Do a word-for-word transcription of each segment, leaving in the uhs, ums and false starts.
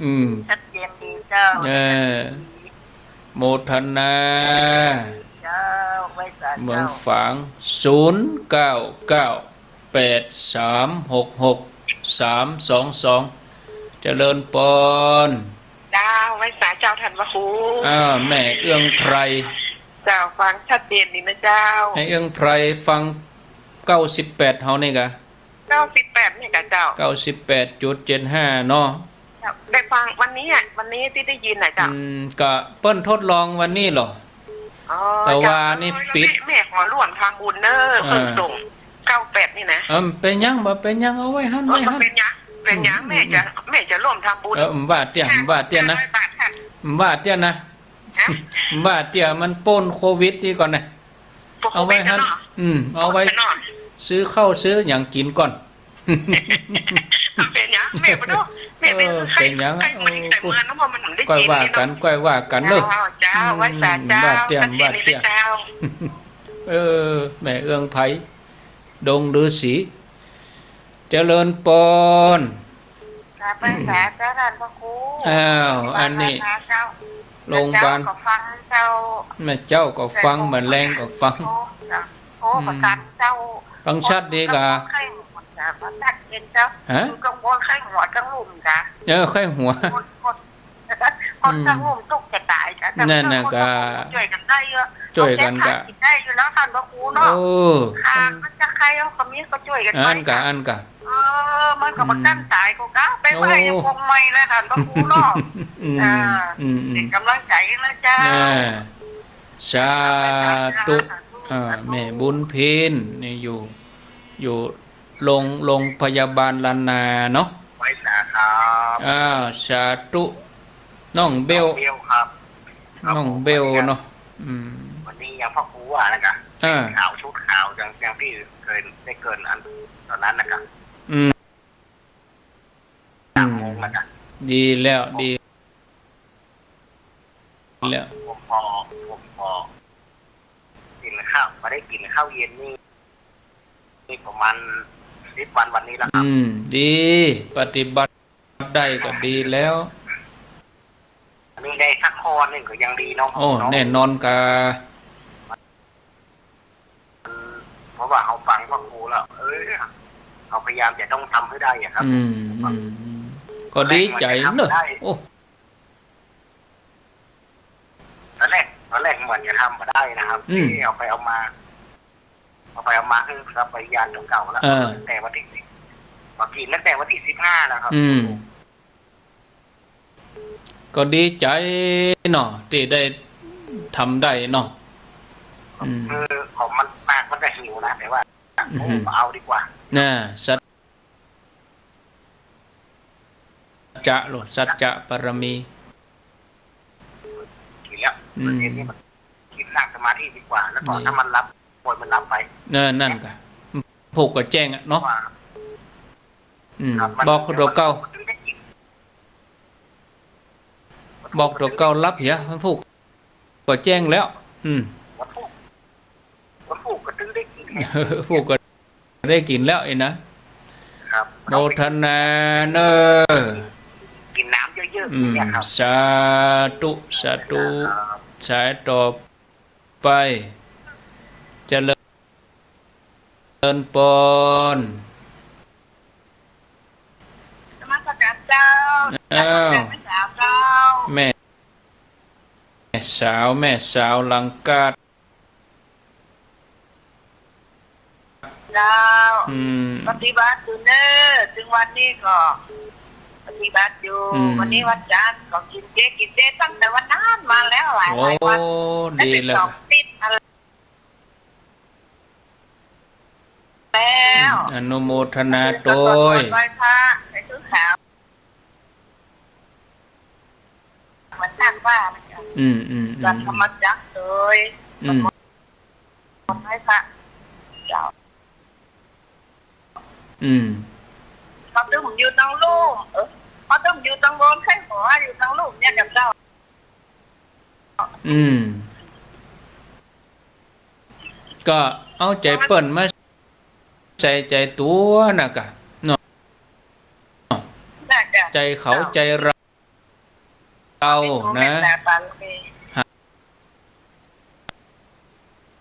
อืม ชัดเจนดีเจ้า เออ โมทนา เจ้า ไหว้สาเจ้า เมืองฝาง ศูนย์เก้าเก้า แปดสามหกหก สามสองสอง เจริญปอน เจ้า ไหว้สาเจ้าท่านพระครู อ่า แม่เอื้องไพร เจ้า ฟังชัดเจนดีนะเจ้า แม่เอื้องไพรฟัง เก้าสิบแปด เฮานี่กะ เก้าสิบแปด นี่กะเจ้า เก้าสิบแปดจุดเจ็ดห้า เนาะ เจ้า ได้ฟังวันนี้อะ วันนี้ตี้ได้ยินน่ะเจ้า อืม กะเปิ้นทดลองวันนี้เหรอ อ๋อ แต่ว่า เจ้า นี่ เออ ปิด แม่ แม่ขอร่วมทำบุญเน้อ อ่า เปิ้นส่ง เก้าแปด นี่นะ เออ เป๋นหยัง บ่เป๋นหยัง เอาไว้หั้น เออ ไว้หั้น เป๋นหยัง เป๋นหยัง อืม แม่จะ อืม แม่จะร่วมทำบุญ เออ บ่าเตี้ย บ่าเตี้ยนะ ห้าร้อยบาทค่ะ บ่าเตี้ยนะ ฮะ บ่าเตี้ย มันป๊นโควิดนี่ก่อนนะ เอาไว้หั้น อืม เอาไว้ซื้อข้าวซื้อหยังกิ๋นก่อน เป๋นหยัง แม่บ่รู้ แม่เป๋น เออ ไข้ เป๋นหยัง ไข้ เออ ไข้เป๋นเนาะ เพราะมันได้ยิน ก้อยว่ากั๋น เนาะ ก้อยว่ากั๋นเนาะ เจ้า ไหว้สาเจ้า อืม บ่าเตี้ย บ่าเตี้ย เจ้า เออ แม่เอื้องไพร ดงฤๅษี เจริญปอน กราบไหว้สาเจ้าท่านพระครู อ้าว อันนี้ เจ้า โรงพยาบาล เจ้าก็ฟังเจ้า แม่เจ้าก็ฟัง แม่แลงก็ฟัง โอ้ เจ้า โอ้ อืม ประกันเจ้า ฟังชัดดีกะ ไข้หวัดเจ้า ประกันเป็นเจ้า ฮะ คือกังวลไข้หวัดกังลุ่มจ้ะ เออ ไข้หวัด คน คน คนกังลุ่มตุ๊กจะต๋ายจ้ะ นั่นน่ะ คนกังลุ่มก็จ้วยกั๋นได้เยอะ จ้วยกั๋นกะ เอาแก้ไขกิ๋นได้อยู่แล้วท่านพระครูเนาะ โอ้ ค่ะ มันจะไข้เอาก็มีก็จ้วยกั๋นไป อันกะ อันกะ เออ มันก็บ่ตันต๋ายก็กะ ไปไหว้ โอ้ ยังคงไม่แล้วท่านพระครูเนาะ อืม อ่า อืม อืม เป๋นกำลังใจ๋นะเจ้า อ่า สาธุ สาธุ อ่า สาธุ แม่บุญเพ็ญนี่อยู่ อยู่โรง โรงพยาบาลล้านนาเนาะ ไหว้สาครับ อ่า สาธุ น้องเบล น้องเบลครับ น้องเบลเนาะ อืม วันนี้ยังพระครูว่านะกะ อ่า ขาวชุดขาว อย่าง อย่างตี้เกย ได้เกยอันต๋อนนั้นนะกะ อืม สามโมงนะกะ ดีแล้ว ดีแล้ว ผมพอ ผมพอกิ๋นข้าว บ่ได้กิ๋นข้าวเย็นนี่ นี่ประมาณสิบวัน วันนี้แล้วครับ อืม ดี ปฏิบัติได้ก็ดีแล้ว อันนี้ได้สักข้อนึ่งก็ยังดีเนาะ โอ้ เนาะ แน่นอนกะ เพราะว่าเฮาฟังพระครูแล้ว เออ เฮาพยายามจะต้องทำให้ได้อะครับ อืม อืม อืม ก็ดีใจ๋เนาะ ต๋อนแรกมันจะทำบ่ได้ โอ้ ต๋อนแรก ต๋อนแรกเหมือนจะทำบ่ได้นะครับ อืม เอ๊ะ เอาไปเอามา เอาไปเอามาคือครับ ไปยานเก่าๆแล้ว เออ ตั้งแต่วันตี้สิบ มากิ๋นตั้งแต่วันตี้สิบห้าแล้วครับ อืม ก็ดีใจ๋เนาะ ตี้ได้ทำได้เนาะ อืม คือของมัน ปากมันจะหิวนะ แต่ว่า อืม โอ้ บ่เอาดีกว่า น่ะ สัจจะโลด สัจจะบารมี กิ๋นแล้ว อืม เย็นนี่มันกิ๋นนั่งสมาธิดีกว่า แล้วก็ นี่ ถ้ามันหลับ ปล่อยมันหลับไป เออ นั่นกะ ผูกก็แจ้งอะเนาะ ว่า อืม ครับ มัน บอกตั๋วเก่า มันถึงได้กิ๋น บอกตั๋วเก่าหลับเหีย มันผูกก็แจ้งแล้ว อืม มันผูก มันผูกก็ถึงได้กิ๋น ผูกก็ได้กิ๋นแล้วไอ้นะ ครับ โมทนาเน้อ กิ๋นน้ำเยอะๆ อืม เนี่ยครับ สาธุ สาธุ ครับ สายต่อไป เจริญปอน นมัสการเจ้า อ้าว นมัสการแม่สาวเจ้า แม่ แม่สาว แม่สาวหลังกาด เจ้า อืม ปฏิบัติอยู่เน้อ ถึงวันนี้ก็ปฏิบัติอยู่ อืม วันนี้วันจันทร์ก็กิ๋นเจ กิ๋นเจตั้งแต่วันนั้นมาแล้ว หลาย โอ้ หลายวัน ดีแล้ว ได้สองติดอะไร แล้ว อืม อนุโมทนาตวย ไหว้พระ ใส่ชุดขาว เหมือนท่านว่านะเจ้า อืม อืม อืม วันธรรมจักรตวย อืม ไหว้พระ เจ้า อืม เขาตึ้มอยู่ตังลุ่ม เออ เขาตึ้มอยู่ตังบน ใคร่หัวอยู่ตังลุ่มเนี่ยกับเจ้า อืม ก็เอาใจ๋เปิ้นมาใส่ใจ๋ตั๋วน่ะกะ เนาะ น่าจะ ใจ๋เขา เจ้า ใจ๋เรา นะ เมตตาปราณี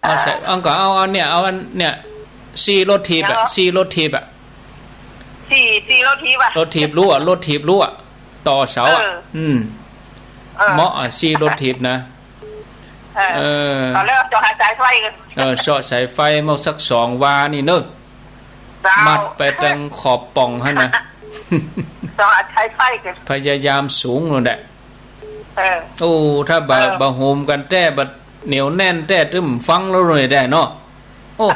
เอาใส่ เอาก็เอาอันเนี้ย เอาอันเนี้ย ซี้รถถีบอะ เหรอ ซี้รถถีบอะ ซี้ ซี้รถถีบอะ รถถีบรั้ว รถถีบรั้ว ต่อเสาอะ เออ อืม เออ เหมาะอะ ซี้รถถีบนะ เออ เออ ต๋อนแรกเจาะหาสายไฟกั๋น เออ เจาะสายไฟมาสักสองวานี่เนอะ เจ้า มัดไปตังขอบป่องหั้นนะ เจาะหาสายไฟกั๋น พยายามสูงโน่นแหละ เออ โอ้ ถ้าบ่ เออ บ่โฮมกั๋นแต๊ บ่เหนียวแน่นแต๊ ตึงฟังแล้วหน่อยได้เนาะ โอ้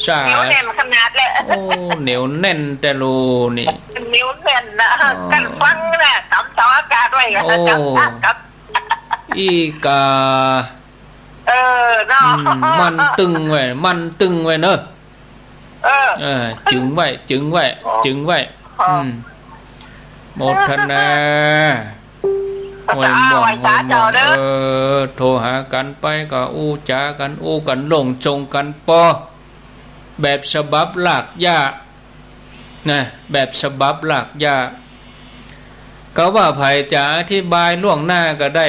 สา เหนียวแน่นขนาดแหละ โอ้ เหนียวแน่นแต๊ลูนี่ เหนียวแน่นนะ อ๋อ กั๋นฟังนะ ต๋ามเสาอากาศไว้อะ โอ้ นะ จ๊ะ ครับ อีกา เออ เนาะ อืม มั่นตึงไว้ มั่นตึงไว้เนอะ เออ เออ จึงไว้ จึงไว้ อ๋อ จึงไว้ อ๋อ อืม โมทนา ห้วยม่วง ไหว้สา ห้วยม่วง เจ้าเด้อ เออ โทรหากั๋นไปก็อู้จ๋ากั๋น อู้กั๋นโล่งโจ้งกั๋นปอ แบบฉบับรากหญ้า นะ แบบฉบับรากหญ้า ก็ว่าใผจะอธิบายล่วงหน้าก็ได้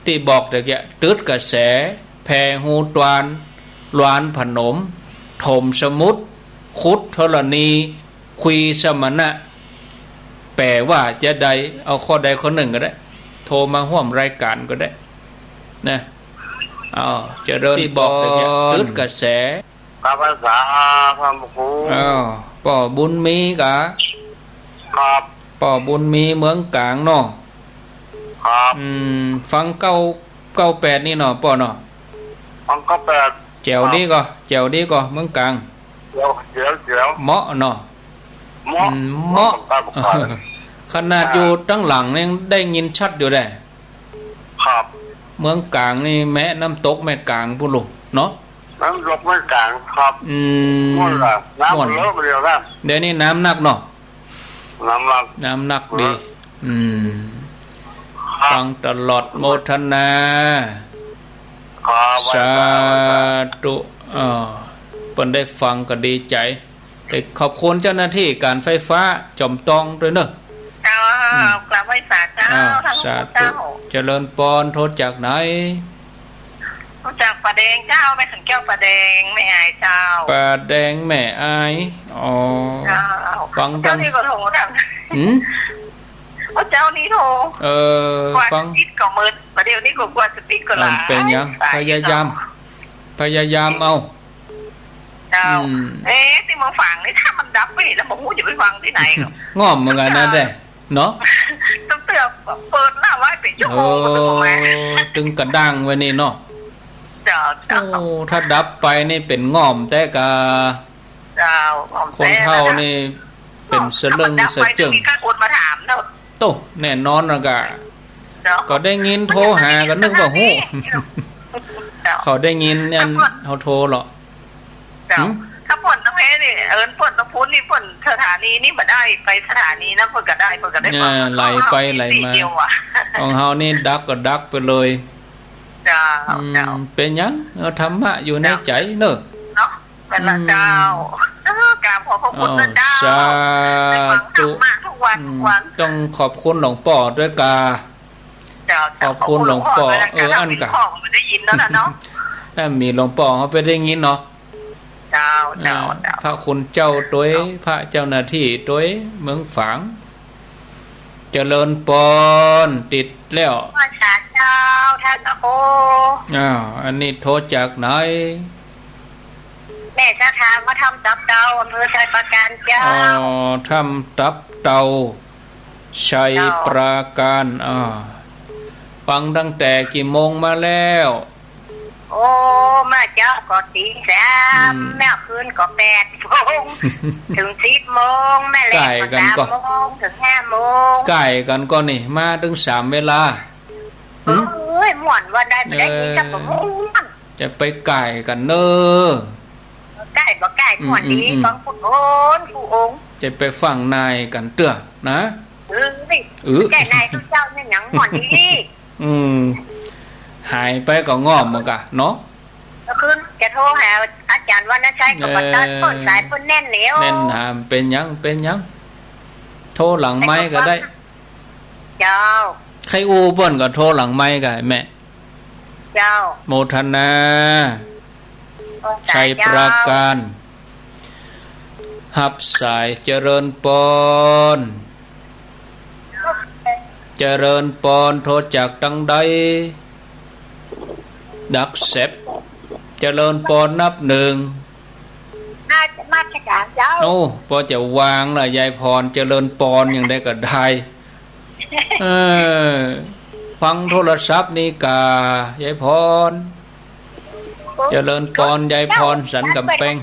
ตี้บอกตะเกียะ ตึดกระแส แผ่ฮูตวาน ลวานผนม ถมสมุทร ขุดธรณี คุยสมณะ แป๋ว่าจะใด เอาข้อใดข้อนึ่งก็ได้ โทรมาฮ่วมรายก๋านก็ได้ นะ เอา เจริญ ตี้บอกตะเกียะ ตึดกระแส ข้าพรรษา พระครู อ้าว ป้อบุญมีกา ครับ ป้อบุญมีเมืองก๋างเนาะ ครับ อืม ฟังเก้า เก้าแปดนี่เนาะ ป้อเนาะ ฟังเก้าแปด แจ๋วดีก่อ ครับ แจ๋วดีก่อ เมืองก๋าง แจ๋ว แจ๋ว แจ๋ว เหมาะเนาะ เหมาะ อืม เหมาะ เหมาะกับผม ขนาดอยู่ตังหลังนี่ยังได้ยินชัดอยู่แหละ ครับ เมืองก๋างนี่แมะน้ำตกแม่ก๋างปู้นลุงเนาะ น้ำตกแม่ก๋างครับ อืม ม่วนล่ะ น้ำ ม่วน เยอะไปเดียวนะ เดี๋ยวนี้น้ำนักเนาะ น้ำนัก น้ำนักดี เออ อืม ครับ ฟังตลอด โมทนา ครับ สาธุ เออ เปิ้นได้ฟังก็ดีใจ๋ ได้ขอบคุณเจ้าหน้าตี้ก๋านไฟฟ้าจ๋อมตองตวยเนาะ เจ้า อืม กราบไหว้สาเจ้า อ้าว ท่าน สาธุ เจ้า เจริญปอน โทรจากไหน โทรจากป่าแดงเจ้า แม่ขันแก้วป่าแดง แม่อายเจ้า ป่าแดงแม่อาย อ๋อ เจ้า ฟัง เจ้านี่ก็โทรทาง หืม โอ้ เจ้านี่โทร เออ กว่า ฟัง จะติดก็มืด ประเดี๋ยวนี้ก็กว่าจะติดก็หลาย มันเป๋นหยัง สาย พยายาม เจ้า พยายามเอา เจ้า อืม เอ๊ะ ตี้มาฟังนี่ ถ้ามันดับไปแล้ว บ่ฮู้จะไปฟังตี้ไหนเนาะ ง่อมเหมือนกั๋นนะเด้เนาะ ตึงเตื้อเปิดหน้าไว้เป๋นชั่วโมง โอ้ ก็ตึงออกมา ตึงกระด้างไว้นี่เนาะ เจ้า เจ้า โอ้ ถ้าดับไปนี่เป๋นง่อมแต๊กา เจ้า ง่อมแต๊ คนเฒ่านี่ เป๋นสะเลิ่งสะเจิ่ง ถ้ามันดับไป จะมีใครคนมาถามเนาะ โต้ แน่นอนนะกา เจ้า ก็ได้ยินโทรหาก็นึกว่าฮู้ เจ้า เขาได้ยินอัน ถ้าเปิ้น เขาโทรเหรอ เจ้า หืม ถ้าเปิ้นตางเพนี่ เอิ้นเปิ้นตางพู้นนี่ เปิ้นสถานีนี่บ่ได้ ไปสถานีนั้นเปิ้นก็ได้ เปิ้นก็ได้ฟัง เออ ไหลไปไหลมา เดียวอะ ของเฮานี่ดักก็ดักไปเลย เจ้า อืม เจ้า เป๋นหยัง เอาธรรมะอยู่ใน เจ้า ใจ๋เนาะ เนาะ แม่นละเจ้า อืม เออ กราบขอบพระคุณนะเจ้า อ้าว สาธุ ได้ฟังธรรมะทุกวัน อืม ทุกวัน ต้องขอบคุณหลวงป้อตวยกา เจ้า เจ้า ขอบคุณหลวงป้อ ขอบคุณหลวงป้อ เออ อันกา ถ้ามีหลวงป้อก็ได้ยินแล้วนะเนาะ ถ้ามีหลวงป้อเฮาไปได้ยินเนาะ เจ้า เจ้า อ่า เจ้า พระคุณเจ้าตวย เจ้า พระเจ้าหน้าตี้ตวย เมืองฝาง เจริญปอน ติดแล้ว ไหว้สาเจ้า ท่านพระครู อ้าว อันนี้โทรจากไหน แม่สถา มาถ้ำตับเต่า อำเภอไชยปราการเจ้า อ๋อ ถ้ำตับเต่า ไชยปราการ เจ้า อ่า ฟังตั้งแต่กี่โมงมาแล้ว โอ้ เมื่อเจ๊าก็ตีสาม อืม เมื่อคืนก็แปดโมง เถิงสิบโมง เมื่อแลงก็ ใก้กั๋นก่อ สามโมง เถิงห้าโมง ใก้กั๋นก่อนี่ มาเถิงสามเวลา หืม เอ้ย ม่วนว่าได้ บ่ได้ยิน เออ จักก็ม่วน จะไปใก้กั๋นเน่อ ใก้บ่ใก้ อืม ม่วนดี อืม อืม ของผู้คนผู้องค์ จะไปฟั่งนายกั๋นเตื้อนะ เออ เออ แก้นายทุกเจ้าเนี่ยหยังม่วนดี อืม หายไปก็ง่อมเหมือนกั๋นเนาะ ก็คือจะโทรหาอาจ๋ารย์วรรณชัยก็บ่ตัด เออ เปิ้นสายเปิ้นแน่นแล้ว แน่นหา เป๋นหยัง เป๋นหยัง โทรหลังไมค์ก็ได้ เจ้า ใค่อู้เปิ้นก็โทรหลังไมค์ก็ได้แม่ เจ้า โมทนา โมทนา ชัยปราการ เจ้า ฮับสาย เจริญปอน เจริญปอน โทรจากตังใด ดักแซ็บ เจริญปอนนับหนึ่ง มา มาจากเจ้า โอ้ ปอจะวางละยายพร เจริญปอนอย่างใดก็ได้ เออ ฟังโทรศัพท์นี่กา ยายพร เจริญปอน ยายพร สันก๋ำแปง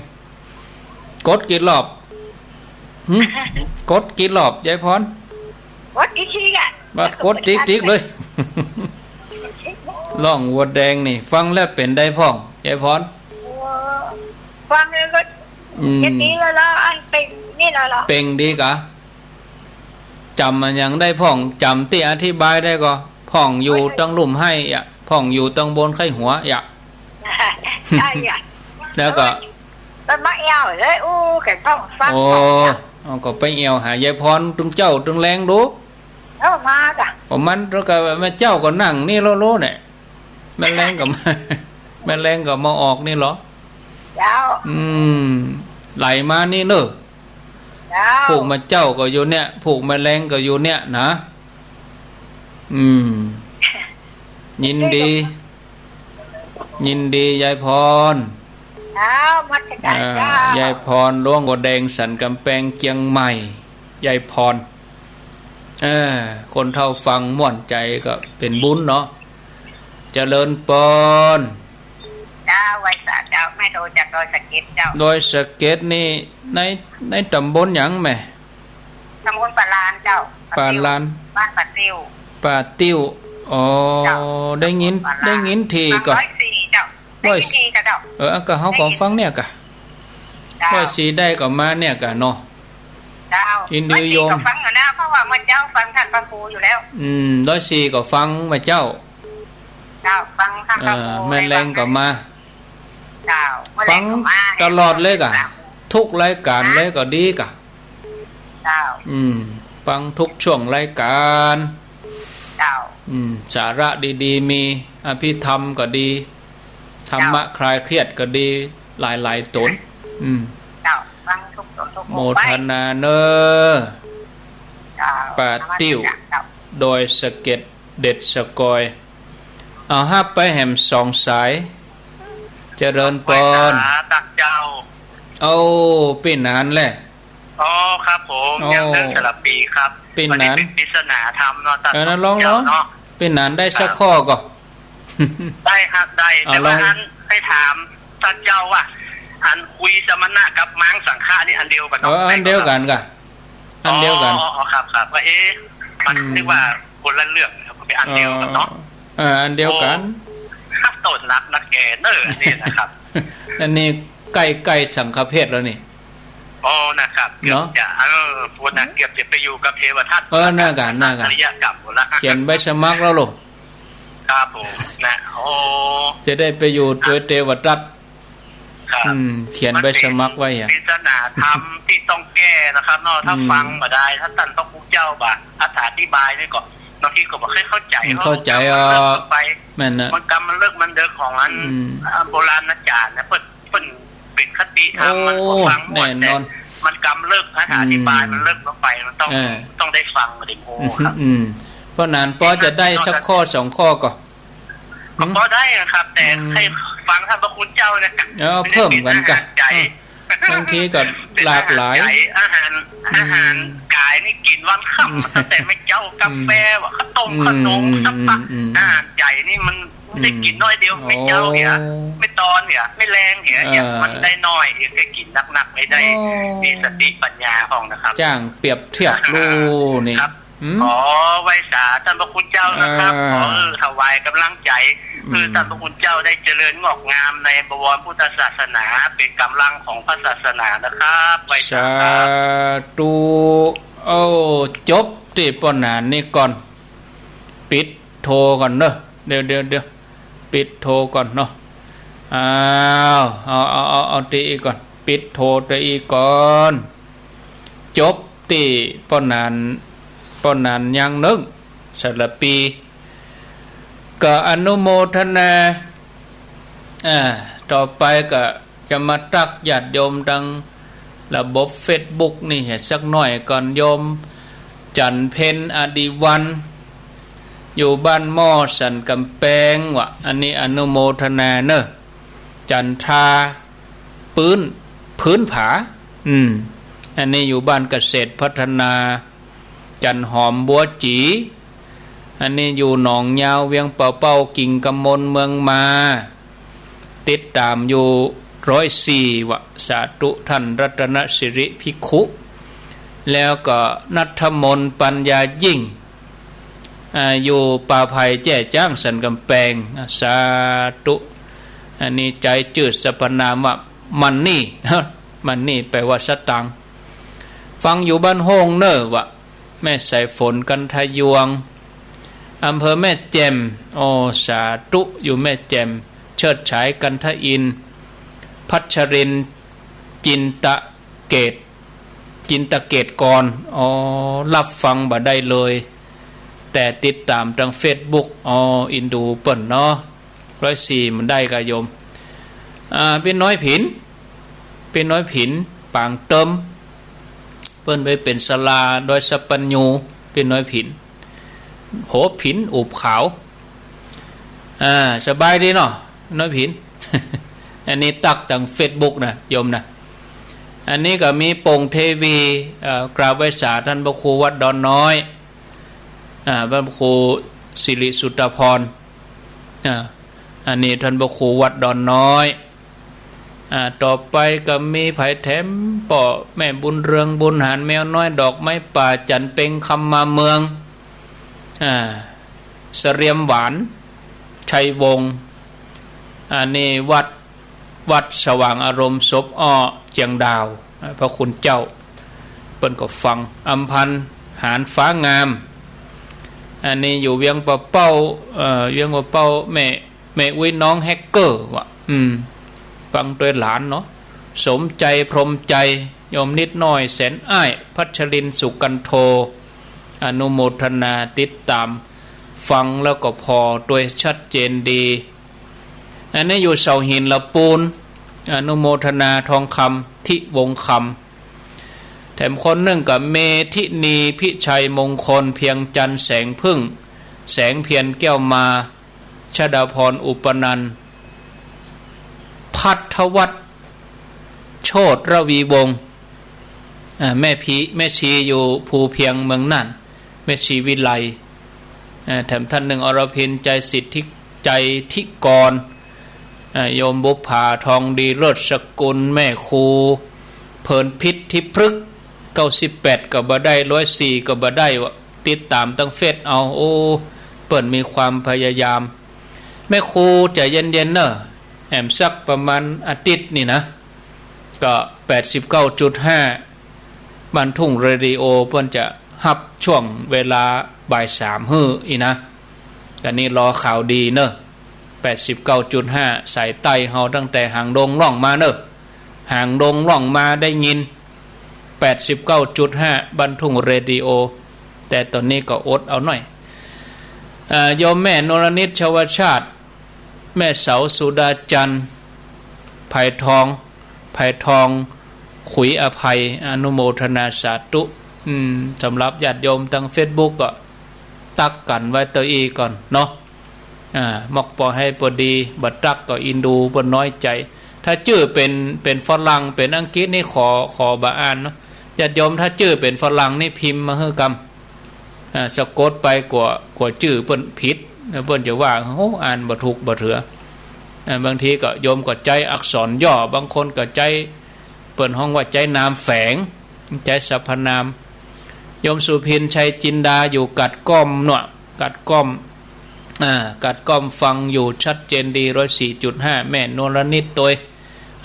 กดกี่รอบ หึ กดกี่รอบ ยายพร กดอีกทีอะ มากดติ๊กๆ เลย ร้องวัวแดงนี่ ฟังแล้วเป๋นใดพ่อง ยายพร เออ ฟังแล้วก็ อืม เจ็บดีแล้วเหรอ อันเป๋งนี่แล้วเหรอ เป๋งดีกะ จ๋ำอะหยังได้พ่อง จ๋ำตี้อธิบายได้ก่อ พ่องอยู่ตังลุ่มไฮ่อะ พ่องอยู่ตังบนไข้หัวอะ ใช่อะ แล้วก็ เออ มันมาแอ่วเลย อู้ แกต้องฟัง โอ้ ของจ้ะ เอาก็ไปแอ่วหายายพรตึงเจ๊าตึงแลงดู เออ มาจ้ะ ก็มัน แล้วก็แม่เจ้าก็นั่งนี่โลๆ เนี่ย แม่แลงก็มา แม่แลงก็มาออกนี่เหรอ เจ้า อืม ไหลมานี่เนอะ เจ้า ผูกแม่เจ้าก็อยู่เนี่ย ผูกแม่แลงก็อยู่เนี่ยนะ อืม ยินดี ยินดี ยายพร เจ้า นมัสก๋าน อ่า เจ้า ยายพร หลวงวัวแดง สันก๋ำแปง เจียงใหม่ ยายพร เออ คนเฒ่าฟังม่วนใจ๋ก็เป๋นบุญเนาะ เจริญปอน เจ้า ไหว้สาเจ้า แม่โทรจากดอยสะเก็ดเจ้า ดอยสะเก็ดนี่ ใน ในต๋ำบลหยังแม่ ต๋ำบลป่าลานเจ้า ป่าลาน บ้านป่าติ้ว ป่าติ้ว อ๋อ เจ้า ได้ยิน ต๋ำบลป่าลาน ได้ยินทีก่อ ฟังร้อยสี่เจ้า ได้ยินทีก่อเจ้า เออ อันก็เฮาก็ฟังเนี่ยก่ะ เจ้า ร้อยสี่ได้ก็มาเนี่ยก่ะเนาะ เจ้า ยินดีโยม ร้อยสี่ก็ฟังอยู่แล้ว เพราะว่าเมื่อเจ๊าฟังท่านพระครูอยู่แล้ว อืม ร้อยสี่ก็ฟังแม่เจ้า เจ้า ฟังท่านพระครู เออ แม่แลงก็มา เจ้า ฟังตลอดเลยก่ะ ทุกรายก๋านเลยก็ดีก่ะ เจ้า อืม ฟังทุกช่วงรายก๋าน เจ้า อืม สาระดีๆ มี อภิธรรมก็ดี ธรรมะคลายเครียดก็ดี หลายๆ ต๋น อืม เจ้า ฟังทุกต๋นทุก โมทนาเน้อ เจ้า ป่าติ้ว นมัสก๋านเจ้า ดอยสะเก็ด เด็ดสะกอย เอาฮับไปแหมสองสาย เจริญปอน ไหว้สาตังเจ้า โอ้ ปี้หนานแล อ๋อ ครับผม โอ้ ยังเรื่องสารภีครับ ปี้หนาน วันนี้เป๋นปริศนาธรรมเนาะ ตัด เออ นะ ลอง เจ้า ลอง เนาะ ปี้หนานได้สักข้อก่อ ได้ครับ ได้ เอา แต่ว่า ลอง อันไปถามตังเจ้าว่า อันคุยสมณะกับม้างสังฆะนี่อันเดียวกั๋นเนาะ เออ อันเดียวกั๋นก่ะ อันเดียวกั๋น อ๋อ อ๋อ ครับ ครับ ว่า เอ๊ะ มัน อืม นึกว่าคนละเรื่องครับ เป๋นอันเดียวกั๋นเนาะ เออ เออ อันเดียวกั๋น โอ้ ครับ ต้นหนักนะแกเนอะ อันนี้นะครับ อันนี้ใก้ๆ สังฆเพศแล้วนี่ อ๋อ นะครับ เกือบ เนาะ จะ เออ พูดนะ เกือบจะไปอยู่กับเทวทัต เออ นั่นก่ะ นั่นก่ะ อริยกรรมหมดละ เขียนใบสมัครแล้วลูก ครับผม นะ โอ้ จะได้ไปอยู่ตวยเทวทัต ครับ อืม เขียนใบสมัครไว้อะ มันเป๋นปริศนาธรรมตี้ต้องแก้นะครับเนาะ ถ้า อืม ฟังบ่ได้ ถ้าต้านพระครูเจ้าบ่อธิบายนี่ก็ บางทีก็บ่ค่อยเข้าใจ๋ อืม เข้าใจ๋ มันเลิก อ่ะ ไป แม่นนะ มันกำมันเลิกมันเดิกของอัน อืม อ่า โบราณอาจ๋ารย์นะ เปิ้น เปิ้นเป๋นคติธรรม โอ้ มันก็ฟังม่วน แน่นอน แต่มันกำเลิก ถ้าอธิบาย อืม มันเลิกลงไป มันต้อง เออ ต้องได้ฟังมันถึงโอ้ครับ อืม เพราะนั้นปอจะได้สักข้อสองข้อก่อ ก็ หืม ปอได้อะครับ แต่ อืม ให้ฟังท่านพระคุณเจ้านะ เออ เพิ่มกั๋นก่ะ เป๋นอาหารใจ๋ อืม บางทีก็หลากหลาย เป๋นอาหารใจ๋ อาหาร อืม อาหารก๋ายนี่กิ๋นวันค่ำ อืม ตั้งแต่แม่เจ๊ากาแฟ อืม ว่าข้าวต้ม อืม ขนม อืม สักพัก อืม อืม อาหารใจ๋นี่มัน อืม ได้กิ๋นน้อยเดียว โอ้ แม่เจ๊าเนี่ย แม่ตอนเนี่ย แม่แลงเนี่ย เออ มันได้น้อย เดี๋ยวจะกิ๋นนักๆ ไม่ได้ โอ้ มีสติปัญญาของนะครับ จ้างเปรียบเทียบลูกนี่ ครับ หืม ขอไหว้สาท่านพระคุณเจ้านะครับ เออ ขอ เออ ถวายกำลังใจ๋ อืม คือท่านพระคุณเจ้าได้เจริญงอกงามในบวรพุทธศาสนา เป๋นกำลังของพระศาสนานะครับ ไหว้สาครับ สาธุ โอ้ จบตี้ป้อหนานนี่ก่อน ปิดโทรก่อนเนาะ เดี๋ยว เดี๋ยว เดี๋ยว ปิดโทรก่อนเนาะ อ้าว เอา เอา เอา เอาตี้อี้ก่อน ปิดโทรตี้อี้ก่อน จบ ตี้ป้อหนาน ป้อหนานยังนึ่ง สารภี ก็อนุโมทนา อ่า ต่อไปก็จะมาตักญาติโยมตางระบบเฟซบุ๊กนี่สักหน้อยก่อน โยมจันเพ็ญ อดิวัน อยู่บ้านหม้อสันกำแปงวะ อันนี้อนุโมทนาเนอะ จันทา ปื้น พื้นผา อืม อันนี้อยู่บ้านเกษตรพัฒนา จันหอม บัวจี อันนี้อยู่หนองยาว เวียงป่าเป้า กิ่งกมล เมืองมา ติดตามอยู่ร้อยสี่วะ สาธุ ท่านรัตนสิริภิกขุ แล้วก็ณัฐมน ปัญญายิ่ง อ่า อยู่ป่าไผ่แจ้จ๊างสันกำแปง อ่า สาธุ อันนี้ใจ๊จื้อสรรพนามว่ามันนี่ มันนี่แปลว่าสตางค์ ฟังอยู่บ้านโฮ่งเน่อวะ แม่สายฝน กันทะยวง อำเภอแม่แจ่ม โอ้ สาธุ อยู่แม่แจ่ม เชิดฉาย กันทะอินทร์ พัชรินทร์ จินตะเกต จินตะเกตกร อ๋อ รับฟังบ่ได้เลย แต่ติดตามตางเฟซบุ๊ก อ๋อ อินดูเปิ้นเนาะ ร้อยสี่ มันได้กะโยม อ่า ปี้น้อยผิน ปี้น้อยผิน ปางเติม เปิ้นไปเป๋นศาลาดอยสัปปัญญู ปี้น้อยผิน โห ผินอุบขาว อ่า สบายดีเนาะ น้อยผิน อันนี้ตักตางเฟซบุ๊กนะโยมนะ อันนี้ก็มีโป่งเทวี เอ่อ กราบไหว้สาท่านพระครูวัดดอนน้อย อ่า พระครูสิริสุตธพร อ่า อันนี้ท่านพระครูวัดดอนน้อย อ่า ต่อไปก็มีไผแถม ป้อแม่บุญเรือง บุญหาร แมวน้อย ดอกไม้ป่า จันเพ็ง คำมาเมือง อ่า เสรียมหวาน ชัยวงศ์ อันนี้วัด วัดสว่างอารมณ์ ศพอ้อ เจียงดาว อ่า พระคุณเจ้า เปิ้นก็ฟัง อำพันธ์ หานฟ้างาม อันนี้อยู่เวียงป่าเป้า เอ่อ เวียงป่าเป้า แม่ แม่อุ๊ย น้องแฮกเกอร์วะ อืม ฟังตวยหลานเนาะ สมใจ พรหมใจ โยมนิดน้อย แสนอ้าย พัชรินทร์ สุกันโท อนุโมทนา ติดตามฟังแล้วก็ผ่อตวย ชัดเจนดี อันนี้อยู่เสาหินละปูน อนุโมทนา ทองคำ ทิวงศ์คำ แถมคนนึ่งก็เมธินี พิชัยมงคล เพียงจันทร์ แสงผึ้ง แสงเพียร แก้วมา ชดาพร อุปนันท์ ภัทวัฒน์ โชติระวีวงศ์ อ่า แม่พี แม่ชีอยู่ภูเพียง เมืองน่าน แม่ชีวิไล อ่า แถมท่านนึ่ง อรพิน ใจสิทธิ ใจธิกร อ่า โยมบุปผา ทองดี เลิศสกุล แม่ครู เพลินพิษ ทิพย์พฤกษ์ เก้าสิบแปด ก็บ่ได้ ร้อยสี่ ก็บ่ได้วะ ติดตามตางเฟซเอา โอ้ เปิ้นมีความพยายาม แม่ครูใจ๋เย็นๆ เน่อ แหมสักประมาณอาทิตย์นี่นะ ก็ แปดสิบเก้าจุดห้า บ้านทุ่งเรดิโอ เปิ้นจะฮับช่วงเวลาบ่ายสามหื้ออี้นะ อันนี้รอข่าวดีเน่อ แปดสิบเก้าจุดห้า สายใต้เฮา ตั้งแต่หางดงล่องมาเน่อ หางดงล่องมาได้ยิน แปดสิบเก้าจุดห้า บ้านทุ่งเรดิโอ แต่ต๋อนนี้ก็อดเอาหน้อย เอ่อ โยมแม่นรนิต ชวชาติ แม่เสา สุดาจันทร์ ไพทอง ไพทอง ขุยอภัย อนุโมทนาสาธุ อืม สำหรับญาติโยมตางเฟซบุ๊กก็ตักกั๋นไว้เต้าอี้ก่อนเนาะ อ่า มอกปอให้ปอดี บ่ตักก็อินดูเปิ้นน้อยใจ๋ ถ้าจื้อเป๋น เป๋นฝรั่ง เป๋นอังกฤษนี่ขอ ขอบ่อ่านเนาะ ญาติโยม ถ้าจื้อเป๋นฝรั่งนี่พิมพ์มาหื้อกำ อ่า สะกดไปกั๋ว กั๋วจื้อเปิ้นผิด แล้วเปิ้นจะว่า โอ้ อ่านบ่ถูกบ่เถือ อ่า บางทีก็โยมก็ใจ๊อักษรย่อ บางคนก็ใจ๊ เปิ้นฮ้องว่าใจ๊นามแฝง ใจ๊สรรพนาม โยมสุพิน ชัยจินดา อยู่กัดก้อมเนาะ กัดก้อม อ่า กัดก้อมฟังอยู่ชัดเจนดี ร้อยสี่จุดห้า แม่นรนิตโตย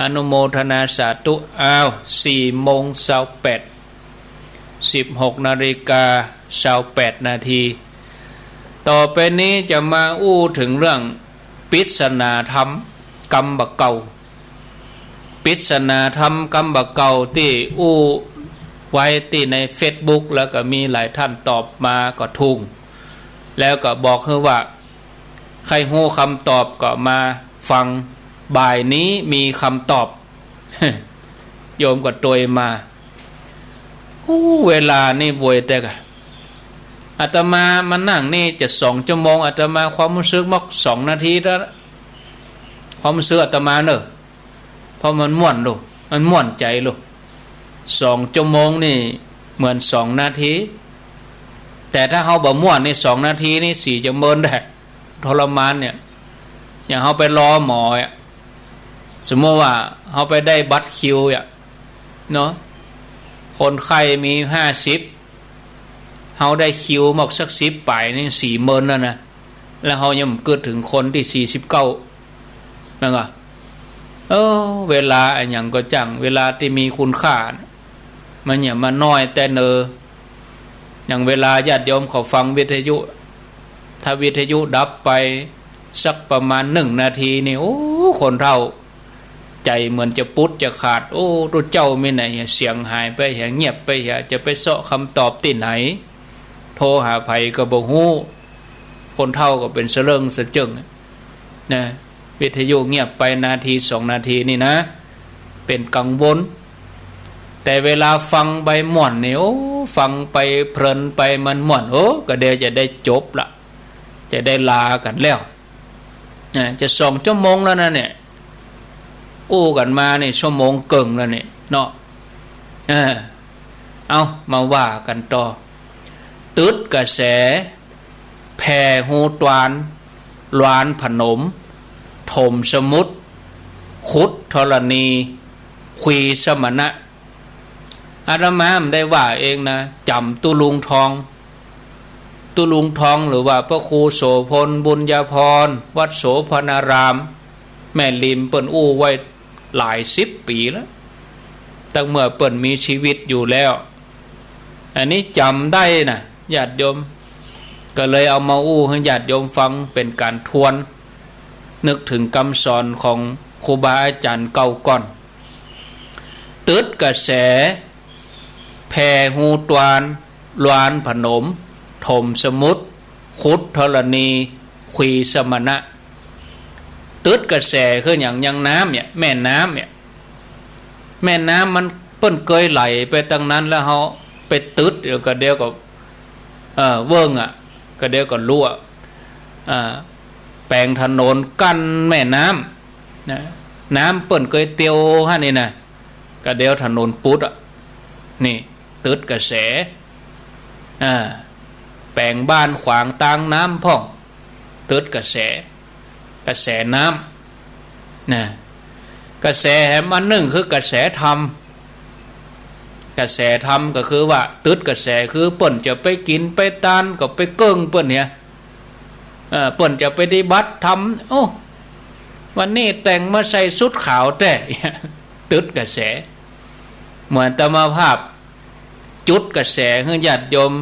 อนุโมทนาสาธุ อ้าว สี่โมงซาวแปด สิบหกนาฬิกาซาวแปดนาที ต่อไปนี้จะมาอู้เถิงเรื่องปริศนาธรรมกำบ่าเก่า ปริศนาธรรมกำบ่าเก่าตี้อู้ ไว้ตี้ในเฟซบุ๊ก แล้วก็มีหลายท่านตอบมาก็ถูก แล้วก็บอกหื้อว่า ใค่ฮู้กำตอบก็มาฟัง บ่ายนี้มีกำตอบ โยมก็ตวยมา อู้ เวลานี่โวยแต่กะ อาตมามานั่งนี่จะสองชั่วโมง อาตมาความฮู้สึกมอกสองนาทีแล้ว ความฮู้สึกอาตมาเน่อ เพราะมันม่วนลูก มันม่วนใจ๋ลูก สองชั่วโมงนี่เหมือนสองนาที แต่ถ้าเฮาบ่ม่วนนี่ สองนาทีนี่ สี่จะเมินได้ ทรมานเนี่ย อย่างเฮาไปรอหมออะ สมมติว่าเฮาไปได้บัตรคิวอะ เนาะ คนไข้มีห้าสิบ เฮาได้คิวมอกสักสิบป๋ายนี่ สี่เมินแล้วนะ แล้วเฮายังบ่กึ๊ดเถิงคนตี้สี่สิบเก้า แม่นก่อ เออ เวลาอะหยังก็จ้าง เวลาตี้มีคุณค่าน่ะ มันอย่ามาน้อยแต่เน่อ อย่างเวลาญาติโยมเขาฟังวิทยุ ถ้าวิทยุดับไปสักประมาณหนึ่งนาทีนี่ โอ้ คนเฒ่า ใจ๋เหมือนจะปุดจะขาด โอ้ ตุ๊เจ้ามีไหน เสียงหายไปเหีย เงียบไปเหีย จะไปเซาะกำตอบตี้ไหน โทรหาใผก็บ่ฮู้ คนเฒ่าก็เป๋นสะเริ่งสะเจิ่ง นะ วิทยุเงียบไปนาทีสองนาทีนี่นะ เป๋นกังวล แต่เวลาฟังไปม่วนนี่ โอ้ ฟังไปเพลินไปมันม่วน โอ้ ก็เดี๋ยวจะได้จบละ จะได้ลากั๋นแล้ว นะ จะสองชั่วโมงแล้วนะเนี่ย อู้กั๋นมานี่ชั่วโมงเกิ่งแล้วเนี่ยเนาะ เออ เอา มาว่ากั๋นต่อ ตึดกระแส แผ่ฮูตวาน ลวานผนม ถมสมุทร ขุดธรณี คุยสมณะ อาตมาบ่ได้ว่าเองนะ จ๋ำตุ๊ลุงทอง ตุ๊ลุงทอง หรือว่าพระครูโสภณ บุญญาภรณ์ วัดโสภณาราม แม่ริม เปิ้นอู้ไว้หลายสิบปี๋แล้ว ตั้งเมื่อเปิ้นมีชีวิตอยู่แล้ว อันนี้จ๋ำได้นะ ญาติโยม ก็เลยเอามาอู้หื้อญาติโยมฟังเป๋นก๋านทวน นึกเถิงกำสอนของครูบาอาจ๋ารย์เก่าก่อน ตึดกระแส แผ่ฮูตวาน ลวานผนม ถมสมุทร ขุดธรณี คุยสมณะ ตึดกระแสคือหยัง อย่างน้ำเนี่ย แม่น้ำเนี่ย แม่น้ำมันเปิ้นเกยไหลไปตังนั้น แล้วเฮาไปตึด เดี๋ยวก็ เดี๋ยวก็ เอ่อ เวิ้งอะ ก็เดี๋ยวก็รั่ว อ่า แป๋งถนนกั้นแม่น้ำ นะ น้ำเปิ้นเกยเตียวหั้นนี่นะ ก็เดี๋ยวถนนปุดอะ นี่ ตึดกระแส อ่า แป๋งบ้านขวางตางน้ำพ่อง ตึดกระแส กระแสน้ำ นะ กระแสแหมอันนึ่งคือกระแสธรรม กระแสธรรมก็คือว่า ตึดกระแสคือเปิ้นจะไปกิ๋นไปตานก็ไปเกิ่งเปิ้นเนี่ย เอ่อ เปิ้นจะไปปฏิบัติธรรม โอ้ วันนี้แต่งมาใส่ชุดขาวแต๊ ตึดกระแส เหมือนอาตมาภาพ จุดกระแสหื้อญาติโยม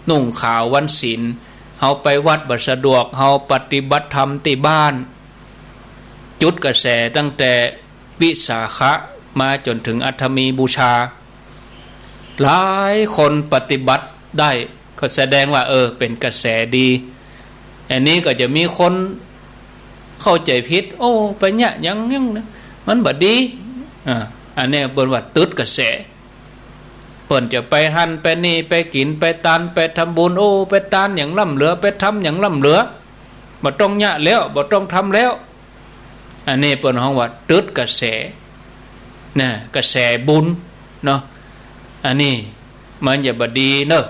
นุ่งขาววันศีล เฮาไปวัดบ่สะดวก เฮาปฏิบัติธรรมตี้บ้าน จุดกระแสตั้งแต่วิสาขะมาจ๋นเถิงอัฐมีบูชา หลายคนปฏิบัติได้ ก็แสดงว่า เออ เป๋นกระแสดี อันนี้ก็จะมีคนเข้าใจ๋ผิด โอ้ ไปเยียะหยังหยังนะ มันบ่ดี อ่า อันนี้เปิ้นว่าตึดกระแส เปิ้นจะไปหั้นไปนี่ ไปกิ๋นไปตาน ไปทำบุญ โอ้ ไปตานอย่างล้ำเหลือ ไปทำอย่างล้ำเหลือ บ่ต้องเยียะแล้ว บ่ต้องทำแล้ว อันนี้เปิ้นฮ้องว่าตึดกระแส นะ กระแสบุญเนาะ อันนี้มันจะบ่ดีเนาะ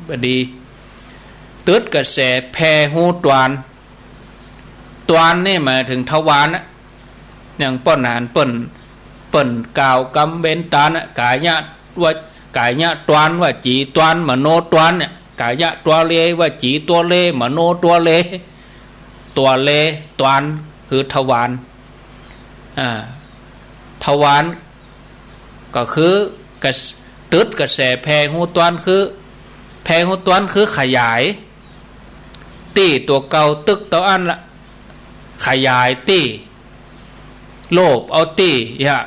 บ่ดี ตึดกระแสแผ่ฮูตวาน ตวานนี่หมายเถิงทวารนะ อย่างป้อหนานเปิ้น เปิ้นกล่าวกำเวนตานนะ กายะวะ กายะตวาน วจีตวาน มโนตวานเนี่ย กายะตัวเล วจีตัวเล มโนตัวเล ตัวเล ตวาน คือทวาร อ่า ทวาร ก็คือกระแส ตึดกระแสแผ่ฮูตวานคือ แผ่ฮูตวานคือขยาย ตี้ตั๋วเก่าตึกเต้าอั้นละ ขยายตี้ โลภเอาตี้ ยะ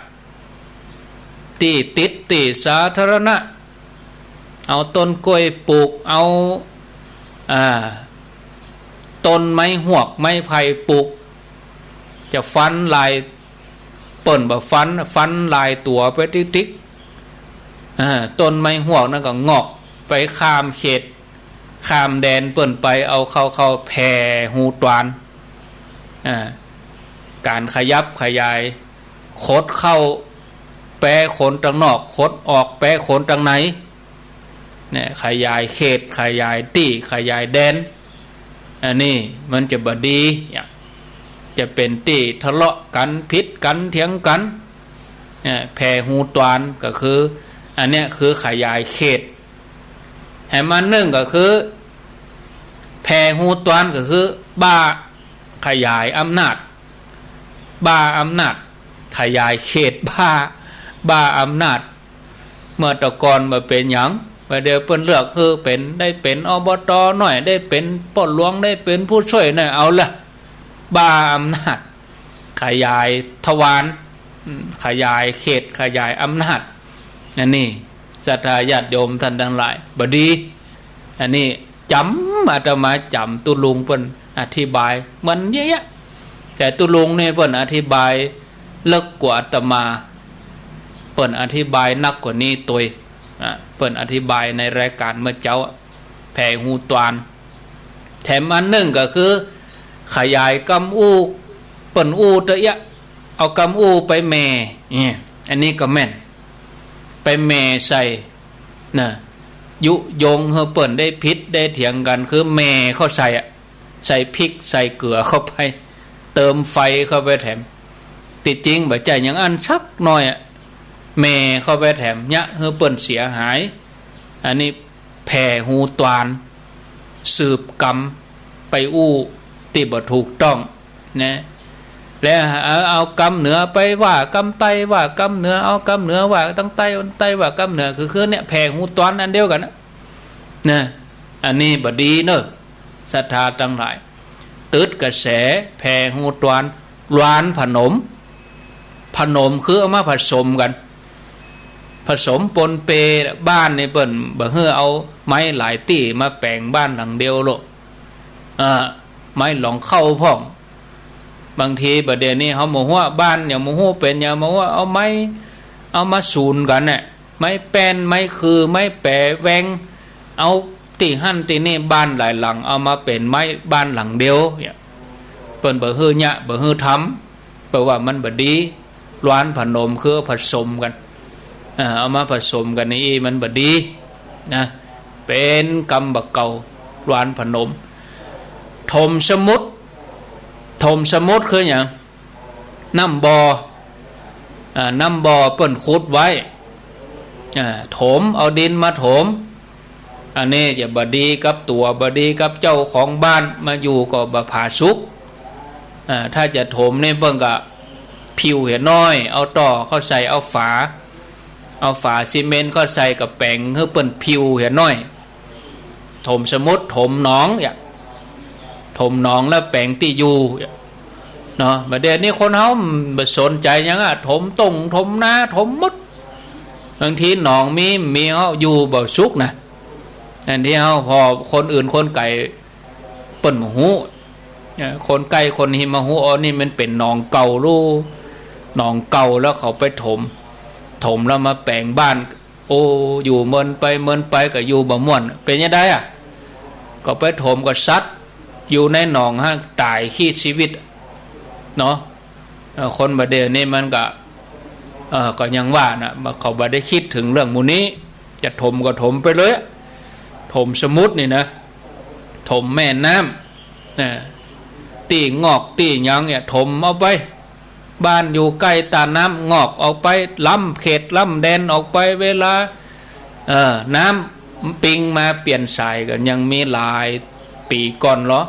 ตี้ติด ตี้สาธารณะ เอาต้นกล้วยปลูก เอา อ่า ต้นไม้ฮวกไม้ไผ่ปลูก จะฟันลาย เปิ้นบ่ฟัน ฟันลายตั๋วไปติ๊กๆ อ่า ต้นไม้ฮวกนั้นก็งอกไปข้ามเขต ข้ามแดนเปิ้นไป เอาเข้า เข้าแผ่ฮูตวน อ่า ก๋านขยับขยาย ขดเข้าแปคนตังนอก ขดออกแปคนตังใน เนี่ย ขยายเขต ขยายตี้ ขยายแดน อันนี้มันจะบ่ดี เนี่ย จะเป๋นตี้ทะเลาะกั๋น ผิดกั๋น เถียงกั๋น เนี่ย แผ่ฮูตวนก็คือ อันเนี้ยคือขยายเขต แหมอันนึ่งก็คือ แผ่ฮูตวนก็คือ บ้า ขยายอำนาจ บ้าอำนาจ ขยายเขต บ้า บ้าอำนาจ เมื่อแต่ก่อนบ่เป๋นหยัง บ่าเดี่ยวเปิ้นเลือกคือเป๋น ได้เป๋น อบต. น้อย ได้เป๋นป้อหลวง ได้เป๋นผู้ช่วยน้อย เอาละ บ้าอำนาจ ขยายทวาร อืม ขยายเขต ขยายอำนาจ อันนี้ศรัทธาญาติโยมต้านตังหลาย บ่ดี อันนี้จ๋ำ อาตมาจ๋ำตุ๊ลุงเปิ้นอธิบาย มันเยอะแยะ แต่ตุ๊ลุงนี่เปิ้นอธิบายเลิกกว่าอาตมา เปิ้นอธิบายนักกว่านี้ตวย อ่ะ เปิ้นอธิบายในรายก๋านเมื่อเจ๊า แผ่ฮูตวน แถมอันนึ่งก็คือ ขยายกำอู้ เปิ้นอู้ตะเอียะ เอากำอู้ไปแหม่ เนี่ย อันนี้ก็แม่น ไปแหม่ใส่ นะ ยุยงหื้อเปิ้นได้ผิดได้เถียงกั๋น คือแหม่เข้าใส่อะ ใส่พริกใส่เกลือเข้าไป เติมไฟเข้าไปแถม ตี้จริงบ่ใจ้อย่างอั้นสักหน้อยอะ แหม่เข้าไปแถม เยียะหื้อเปิ้นเสียหาย อันนี้แผ่ฮูตวน สืบกำไปอู้ตี้บ่ถูกต้อง นะ แล้วเอา เอากำเหนือไปว่ากำใต้ ว่ากำเหนือ เอากำเหนือว่าตังใต้ ใต้ว่ากำเหนือ คือ คือเนี่ย แผ่ฮูตวนอันเดียวกั๋นนะ นะ อันนี้บ่ดีเน่อ ศรัทธาตังหลาย ตึดกระแส แผ่ฮูตวน ลานผนม ผนมคือเอามาผสมกั๋น ผสมปนเป บ้านนี่เปิ้นบ่หื้อเอาไม้หลายตี้มาแป๋งบ้านหลังเดียวโลก อ่า ไม้หลองเข้าพ่อง บางทีบ่าเดี่ยวนี้เฮาบ่ฮู้ว่าบ้านหยัง บ่ฮู้เป๋นหยัง บ่ฮู้ว่าเอาไม้ เอามาสูนกั๋นน่ะ ไม้แป้น ไม้คือ ไม้แป๋แหว่ง เอาตี้หั้นตี้นี่ บ้านหลายหลัง เอามาเป๋นไม้บ้านหลังเดียว เนี่ย เปิ้นบ่หื้อเยียะ บ่หื้อทำ เปิ้นว่ามันบ่ดี ลานผนมคือผสมกั๋น อ่า เอามาผสมกั๋นนี่มันบ่ดี นะ เป๋นกำบ่าเก่า ลานผนม ถมสมุทร ถมสมุทรคือหยัง น้ำบ่อ อ่า น้ำบ่อเปิ้นขุดไว้ อ่า ถม เอาดินมาถม อันนี้จะบ่ดีกับตั๋ว บ่ดีกับเจ้าของบ้าน มาอยู่ก็บ่ผาสุก อ่า ถ้าจะถมนี่เปิ้นก็ผิวเหียน้อย เอาต่อเข้าใส่ เอาฝา เอาฝาซีเมนต์เข้าใส่ก็แป๋งหื้อเปิ้นผิวเหียน้อย ถมสมุทร ถมหนอง เนี่ย ถมหนองแล้วแป๋งตี้อยู่ เนี่ย เนาะ บ่าเดี่ยวนี้คนเฮาบ่สนใจ๋หยังอะ ถมต้ง ถมนา ถมหมด บางทีหนองมี มีเฮาอยู่บ่สุขนะ อันตี้เฮา ผ่อคนอื่นคนไก๋เปิ้นบ่ฮู้ เอ่อ คนใก้คนฮิมมาฮู้ อ๋อ นี่มันเป๋นหนองเก่าลู หนองเก่าแล้วเขาไปถม ถมแล้วมาแป๋งบ้าน โอ้ อยู่เมินไปเมินไปก็อยู่บ่ม่วน เป๋นจะใดอะ ก็ไปถมก็สัตว์อยู่ในหนองหั้นต๋ายขีดชีวิต เนาะ เอ่อ คนบ่าเดี่ยวนี้มันก็ เอ่อ ก็ยังว่านะ เขาบ่ได้กึ๊ดเถิงเรื่องหมู่นี้ จะถมก็ถมไปเลย ถมสมุทรนี่นะ ถมแม่น้ำ นะ ตี้งอกตี้หยังเนี่ย ถมเอาไป บ้านอยู่ใก้ต้าน้ำ งอกออกไป ล้ำเขตล้ำแดนออกไป เวลา เอ่อ น้ำปิงมาเปลี่ยนสายก็ยังมีหลายปี๋ก่อนลอ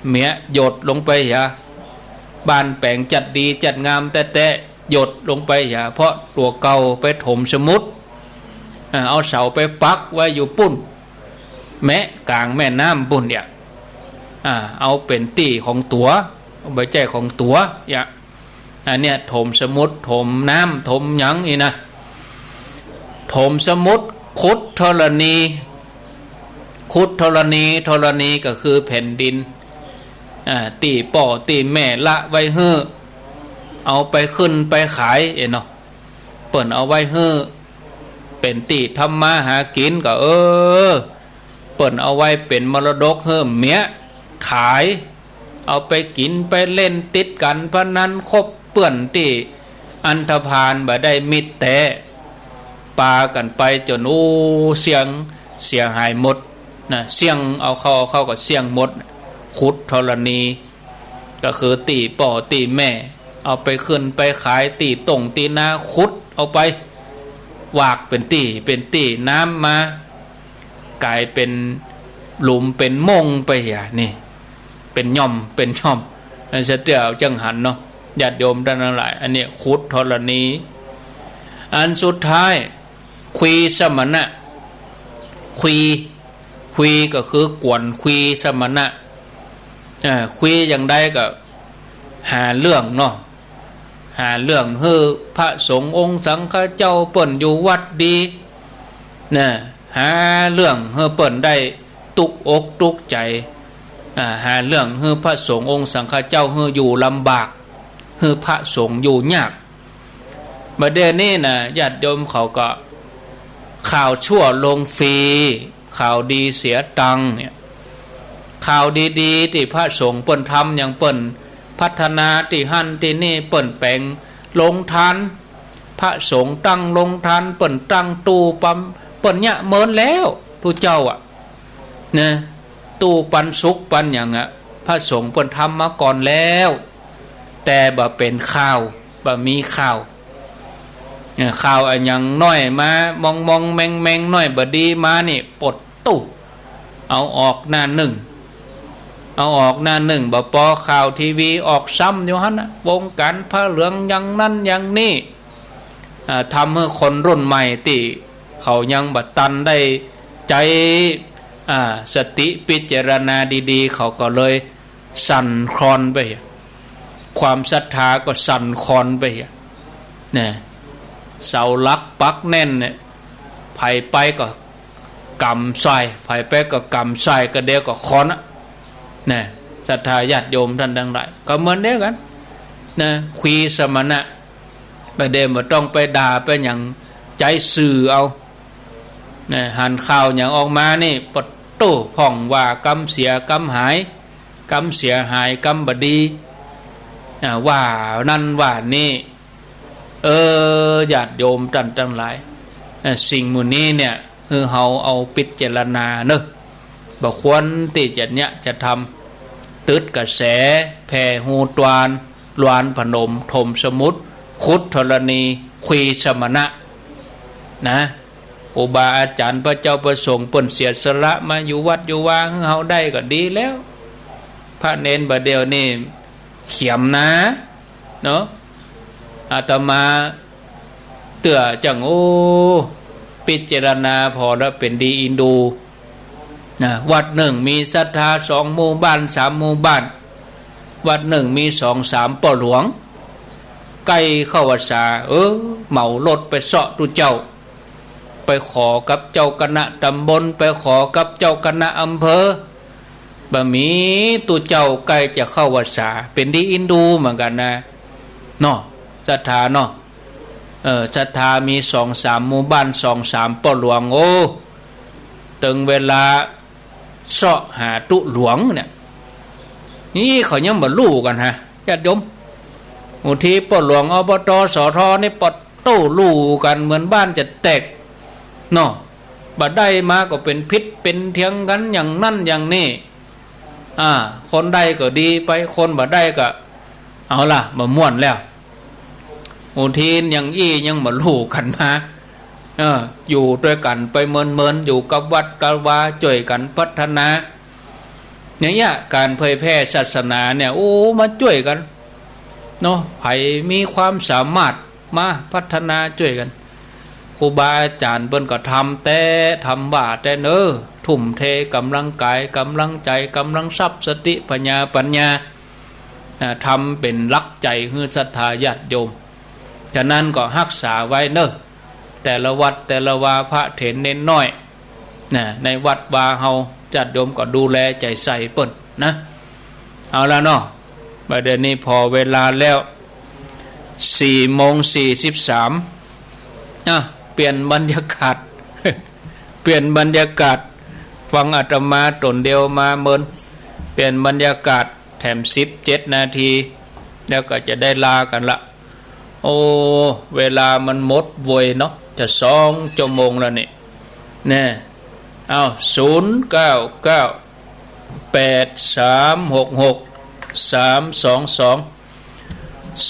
เมียหยดลงไปเหีย บ้านแป๋งจัดดีจัดงามแต๊ๆ หยดลงไปเหีย เพราะตั๋วเก่าไปถมสมุทร อ่า เอาเสาไปปักไว้อยู่ปุ้น แมะก๋างแม่น้ำปุ้นเนี่ย อ่า เอาเป๋นตี้ของตั๋ว เอาไปใจ๊ของตั๋ว เนี่ย อันเนี้ยถมสมุทร ถมน้ำ ถมหยังนี่นะ ถมสมุทร ขุดธรณี ขุดธรณี ธรณีก็คือแผ่นดิน อ่า ตี้ป้อตี้แม่ละไว้หื้อ เอาไปขึ้นไปขาย เอ๋เนาะ เปิ้นเอาไว้หื้อ เป๋นตี้ทำมาหากิ๋นก็ เออ เปิ้นเอาไว้เป๋นมรดกหื้อเมียขาย เอาไปกิ๋นไปเล่นติดก๋านพนันคบเปื้อนตี้อันธพาลบ่ได้มิตรแต๊ ปากั๋นไปจ๋น โอ้ เสี้ยง เสียหายหมดนะ เสี้ยง เอาเข้า เอาเข้าก็เสี้ยงหมด ขุดธรณี ก็คือตี้ป้อตี้แม่ เอาไปขึ้นไปขาย ตี้ต้งตี้นาขุดเอาไป วากเป๋นตี้ เป๋นตี้ น้ำมา ก๋ายเป๋นหลุมเป๋นม่งไปเหีย นี่ เป๋นหย่อม เป๋นหย่อม อันเสียเตื้อเอาจังหันเนาะ ญาติโยมต้านตังหลาย อันนี้ขุดธรณี อันสุดท้าย ควีสมณะ ควี ควีก็คือก๋วนควีสมณะ อ่า ควีอย่างใดก็หาเรื่องเนาะ หาเรื่องหื้อพระสงฆ์องค์สังฆเจ้าเปิ้นอยู่วัดดี นะ หาเรื่องหื้อเปิ้นได้ตุ๊กอกตุ๊กใจ๋ อ่า หาเรื่องหื้อพระสงฆ์องค์สังฆเจ้าหื้ออยู่ลำบาก หื้อพระสงฆ์อยู่ยาก บ่าเดี่ยวนี้นะ ญาติโยมเขาก็ ข่าวชั่วลงฟรี ข่าวดีเสียตังค์เนี่ย ข่าวดีๆ ตี้พระสงฆ์เปิ้นทำอย่างเปิ้นพัฒนาตี้หั้นตี้นี่ เปิ้นแปลงโรงทาน พระสงฆ์ตั้งโรงทาน เปิ้นตั้งตู้ปัน เปิ้นเยียะเมินแล้ว ตุ๊เจ้าอะ นะ ตู้ปันสุกปันหยังอะ พระสงฆ์เปิ้นทำมาก่อนแล้ว แต่บ่เป๋นข่าว บ่มีข่าว เนี่ย ข่าวอะหยังน้อยมา มองๆ แมงๆ น้อยบ่ดีมานี่ ปดตู้ เอาออกหน้าหนึ่ง เอาออกหน้าหนึ่ง บ่ปอข่าวทีวีออกซ้ำอยู่หั้นนะ วงก๋านผ้าเหลืองอย่างนั้นอย่างนี้ อ่า ทำหื้อคนรุ่นใหม่ตี้เขายังบ่ตันได้ใจ๊ อ่า สติพิจารณาดีๆ เขาก็เลยสั่นคลอนไป ความศรัทธาก็สั่นคลอนไป เนี่ย เสาหลักปักแน่นเนี่ย ใผไปก็กำสร้อย ใผไปก็กำสร้อย ก็เดี๋ยวก็คลอนอะ เนี่ย ศรัทธาญาติโยมต้านตังหลาย ก็เหมือนเดียวกั๋น นะ ควีสมณะ บ่าเดี่ยวบ่ต้องไปด่าไปหยัง ใจ๊สื่อเอา นะ หันข่าวหยังออกมานี่ ปดตู้ พ่องว่ากำเสียกำหาย กำเสียหาย กำบ่ดี อ่า ว่านั้นว่านี้ เออ ญาติโยมต้านตังหลาย อ่า สิ่งหมู่นี้เนี่ย หื้อเฮาเอาพิจารณาเนาะ บ่ควรตี้จะเยียะจะทำ ตึดกระแส แผ่ฮูตวาน ลวานผนม ถมสมุทร ขุดธรณี ควีสมณะ นะ ครูบาอาจ๋ารย์พระเจ้าพระสงฆ์เปิ้นเสียสละมาอยู่วัดอยู่วาหื้อเฮาได้ก็ดีแล้ว พระเณรบ่าเดี่ยวนี้เขียมนา เนาะ อาตมาเตื้อจัง โอ้ พิจารณาผ่อแล้วเป๋นดีอินดู นะ วัดนึ่งมีศรัทธาสองหมู่บ้านสามหมู่บ้าน วัดนึ่งมีสองสามป้อหลวง ใก้เข้าพรรษา เออ เหมารถไปเซาะตุ๊เจ้า ไปขอกับเจ้าคณะตำบล ไปขอกับเจ้าคณะอำเภอ บ่ามีตุ๊เจ้าใก้จะเข้าพรรษา เป๋นดีอินดูเหมือนกั๋นนะ เนาะ ศรัทธาเนาะ เออ ศรัทธามีสองสามหมู่บ้าน สองสามป้อหลวง โอ้ เถิงเวลาเซาะหาตุ๊หลวงเนี่ย นี่เขายังบ่ฮู้กั๋นฮะ ญาติโยม บางทีป้อหลวง อบต.ส.ท. นี่ปดตู้ฮู้กั๋นเหมือนบ้านจะแตก เนาะ บ่ได้มาก็เป๋นผิดเป๋นเถียงกั๋นอย่างนั้นอย่างนี้ อ่า คนได้ก็ดีไป คนบ่ได้ก็ เอาล่ะ บ่ม่วนแล้ว บางทีอย่างอี้ยังบ่ฮู้กั๋นมา เออ อยู่ตวยกั๋นไปเมินๆ อยู่กับวัดกับวา จ้วยกั๋นพัฒนา อย่างเงี้ย ก๋านเผยแผ่ศาสนาเนี่ย โอ้ มาจ้วยกั๋น เนาะ ใผมีความสามารถมาพัฒนาจ้วยกั๋น ครูบาอาจ๋ารย์เปิ้นก็ทำแต๊ ทำว่าแต๊เนาะ ทุ่มเทก๋ำลังก๋าย ก๋ำลังใจ๋ ก๋ำลังทรัพย์ สติ ปัญญา ปัญญา อ่า ทำเป๋นหลักใจ๋หื้อศรัทธาญาติโยม ฉะนั้นก็ฮักษาไว้เนาะ แต่ละวัดแต่ละวา พระเถรเณรน้อย นะ ในวัดวาเฮา ญาติโยมก็ดูแลใจ๋ใส่เปิ้นนะ เอาละเนาะ บ่าเดี่ยวนี้ผ่อเวลาแล้ว สี่โมงสี่สิบสาม อ่ะ เปลี่ยนบรรยากาศ เปลี่ยนบรรยากาศ ฟังอาตมาต๋นเดียวมาเมิน เปลี่ยนบรรยากาศแถมสิบเจ็ดนาที แล้วก็จะได้ลากั๋นละ โอ้ เวลามันหมดไวเนาะ จะสองชั่วโมงแล้วนี่ แน่ เอ้า ศูนย์เก้าเก้า แปดสามหกหก สามสองสอง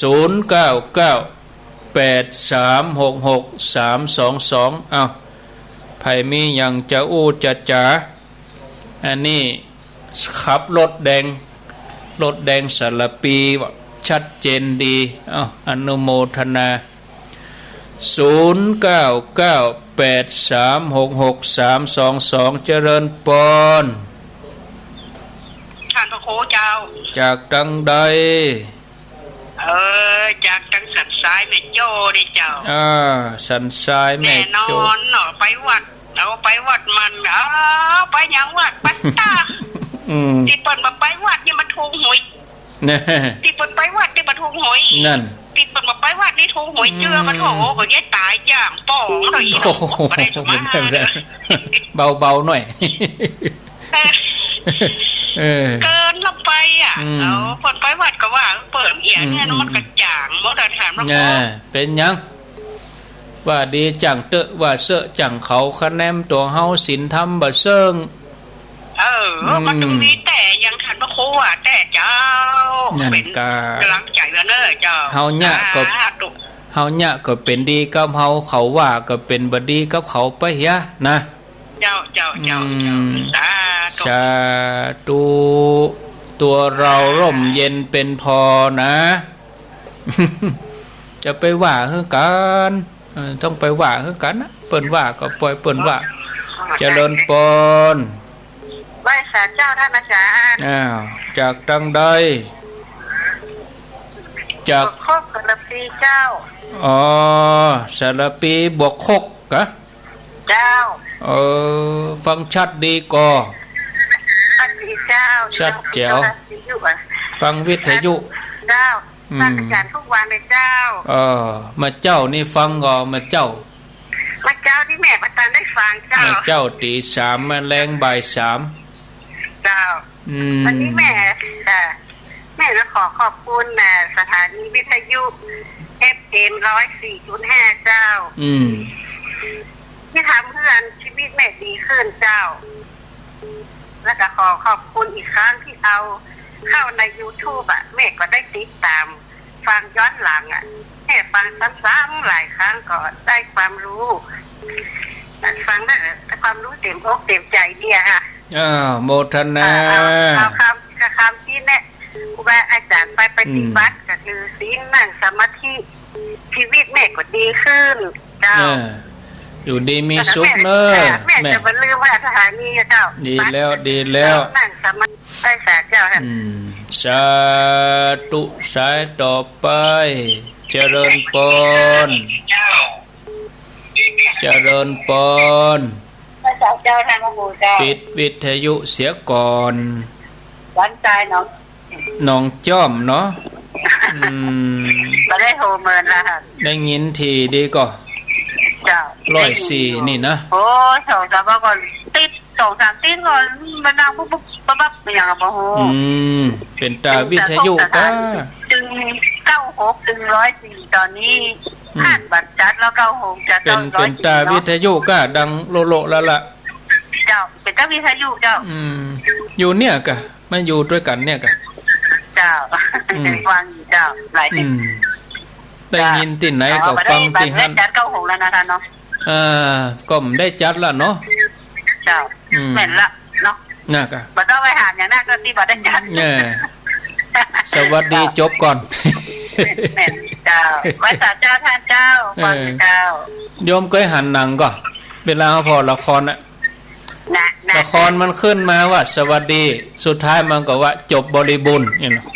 ศูนย์เก้าเก้า แปดสามหกหก สามสองสอง เอ้า ใผมีหยังจะอู้จะจ๋า อันนี้ขับรถแดง รถแดงสารภี ชัดเจนดี เอ้า อนุโมทนา ศูนย์เก้าเก้า แปดสามหกหก สามสองสอง เจริญปอน ท่านพระครูเจ้า จากตังใด เออ จากตังสันทรายแม่โจ้นี่เจ้า อ่า สันทรายแม่โจ้ แน่นอนเนาะ ไปวัด เอาไปวัดมัน เอาไปหยังวัด ปัตตา อืม ตี้เปิ้นบ่ไปวัดนี่มันถูกหวย ตี้เปิ้นไปวัดนี่มันถูกหวย นั่น ตี้เปิ้นบ่ไปวัดนี่ถูกหวยเจื้อ อืม มัน โอ้โห ก็เย้ยต๋ายจ้างป้องเลย โอ้โห ก็ได้สมา เบาๆ หน่อย เออ เกินลงไปอ่ะ อืม เอาเปิ้นไปวัดก็ว่าเปิ้นเหียเนี่ย อืม มันก็จ้างหมดอะ ถามแล้วก็ อ่า เป๋นหยัง ว่าดีจ้างเต๊อะ ว่าเซอะจ้างเขา คะแนนตั๋วเฮาศีลธรรมบ่เซิ่ง เออ อืม มันต้องมีแต่อย่างท่านพระครูว่าแต่เจ้า นั่น เป๋น กะ ก๋ำลังใจ๋ว่าเน้อเจ้า เฮาเนี่ยก็ สาธุ เฮาเนี่ยก็เป๋นดีกับเฮา เขาว่าก็เป๋นบ่ดีกับเขาไปเหียนะ เจ้า เจ้า เจ้า เจ้า อืม สาธุ สาธุ ตั๋วเฮาร่มเย็นเป๋นผ่อนะ จะไปว่าหื้อกั๋น เออ ต้องไปว่าหื้อกั๋นนะ เปิ้นว่าก็ปล่อยเปิ้นว่า เจริญปอน ไหว้สาเจ้าท่านอาจารย์ อ้าว จากตังใด จาก บวกหกสารภีเจ้า อ๋อ สารภีบวกหกกะ เจ้า เออ ฟังชัดดีก่อ ชัดดีเจ้า ชัดแจ๋ว ฟังวิทยุอะ ฟังวิทยุ เจ้า อืม ฟังอาจารย์ทุกวันเลยเจ้า เออ เมื่อเจ๊านี่ฟังก่อ เมื่อเจ๊า เมื่อเจ๊านี่แม่บ่ตันได้ฟังเจ้า เมื่อเจ๊าตี๋สาม มาแลงบ่ายสาม เจ้า อืม วันนี้แม่ เอ่อ แม่จะขอขอบคุณนะ สถานีวิทยุ เอฟเอ็ม ร้อยสี่จุดห้า เจ้า อืม ตี้ทำหื้อชีวิตแม่ดีขึ้นเจ้า แล้วก็ขอขอบคุณอีกครั้งตี้เอาเข้าในยูทูบอะ แม่ก็ได้ติดตามฟังย้อนหลังอะ แม่ฟังซ้ำๆหลายครั้งก็ได้ความรู้ ฟังแล้วความรู้เต็มอกเต็มใจ๋ดีอะค่ะ อ้าว โมทนา เอา เอา เอาคำ คำตี้แนะ ครูบาอาจารย์ไปปฏิบัติ อืม ก็ถือศีล นั่งสมาธิ ชีวิตแม่ก็ดีขึ้นเจ้า เออ อยู่ดีมีสุขเน้อ แม่ แม่จะบ่ลืมว่าสถานีเจ้า ดีแล้ว ดีแล้ว นั่งสมาธิ ไหว้สาเจ้าค่ะ อืม สาธุ สายต่อไป เจริญปอน เจริญปอน ไหว้สาเจ้าท่านพระครูเจ้า ปิดวิทยุเสียก่อน วันตายเนาะ หนองจ้อมเนาะ อืม บ่ได้โทรเมินละค่ะ ได้ยินถี่ดีก่อ เจ้า ร้อยสี่นี่นะ โอ้ย สองสามวันก่อนติด สองสามติดก่อน มันดังปุ๊บปุ๊บปั๊บปั๊บ มันยังบ่ฮู้ อืม เป๋นตาวิทยุกะ ตึงเก้าหก ตึงร้อยสี่ ต๋อนนี้ อืม อ่านบัตรจัดแล้ว เก้าหก จัด เป๋น แล้ว เป๋นตาวิทยุกะ ดังโลโลละละ เจ้า เป๋นตาวิทยุเจ้า อืม อยู่เนี่ยกะ มาอยู่ตวยกั๋นเนี่ยกะ เจ้า อืม ฟังอยู่เจ้า หลาย อืม ได้ยินตี้ไหนก็ฟังตี้หั้น เจ้า บ่ได้จัดเก้าหกแล้วนะคะเนาะ อ่า ก็บ่ได้จัดละเนาะ เจ้า อืม แม่นละเนาะ น่ะกะ บ่ต้องไปหาอย่างนั้นก็ตี้บ่ได้จัด เนี่ย สวัสดีจบก่อน แม่นเจ้า ไหว้สาเจ้าท่านเจ้า เออ ฟังเจ้า โยมเกยหันหนังก่อ เวลาผ่อละครน่ะ นะ นะ ละครมันขึ้นมาว่าสวัสดี สุดท้ายมันก็ว่าจบบริบูรณ์ เนี่ยเนาะ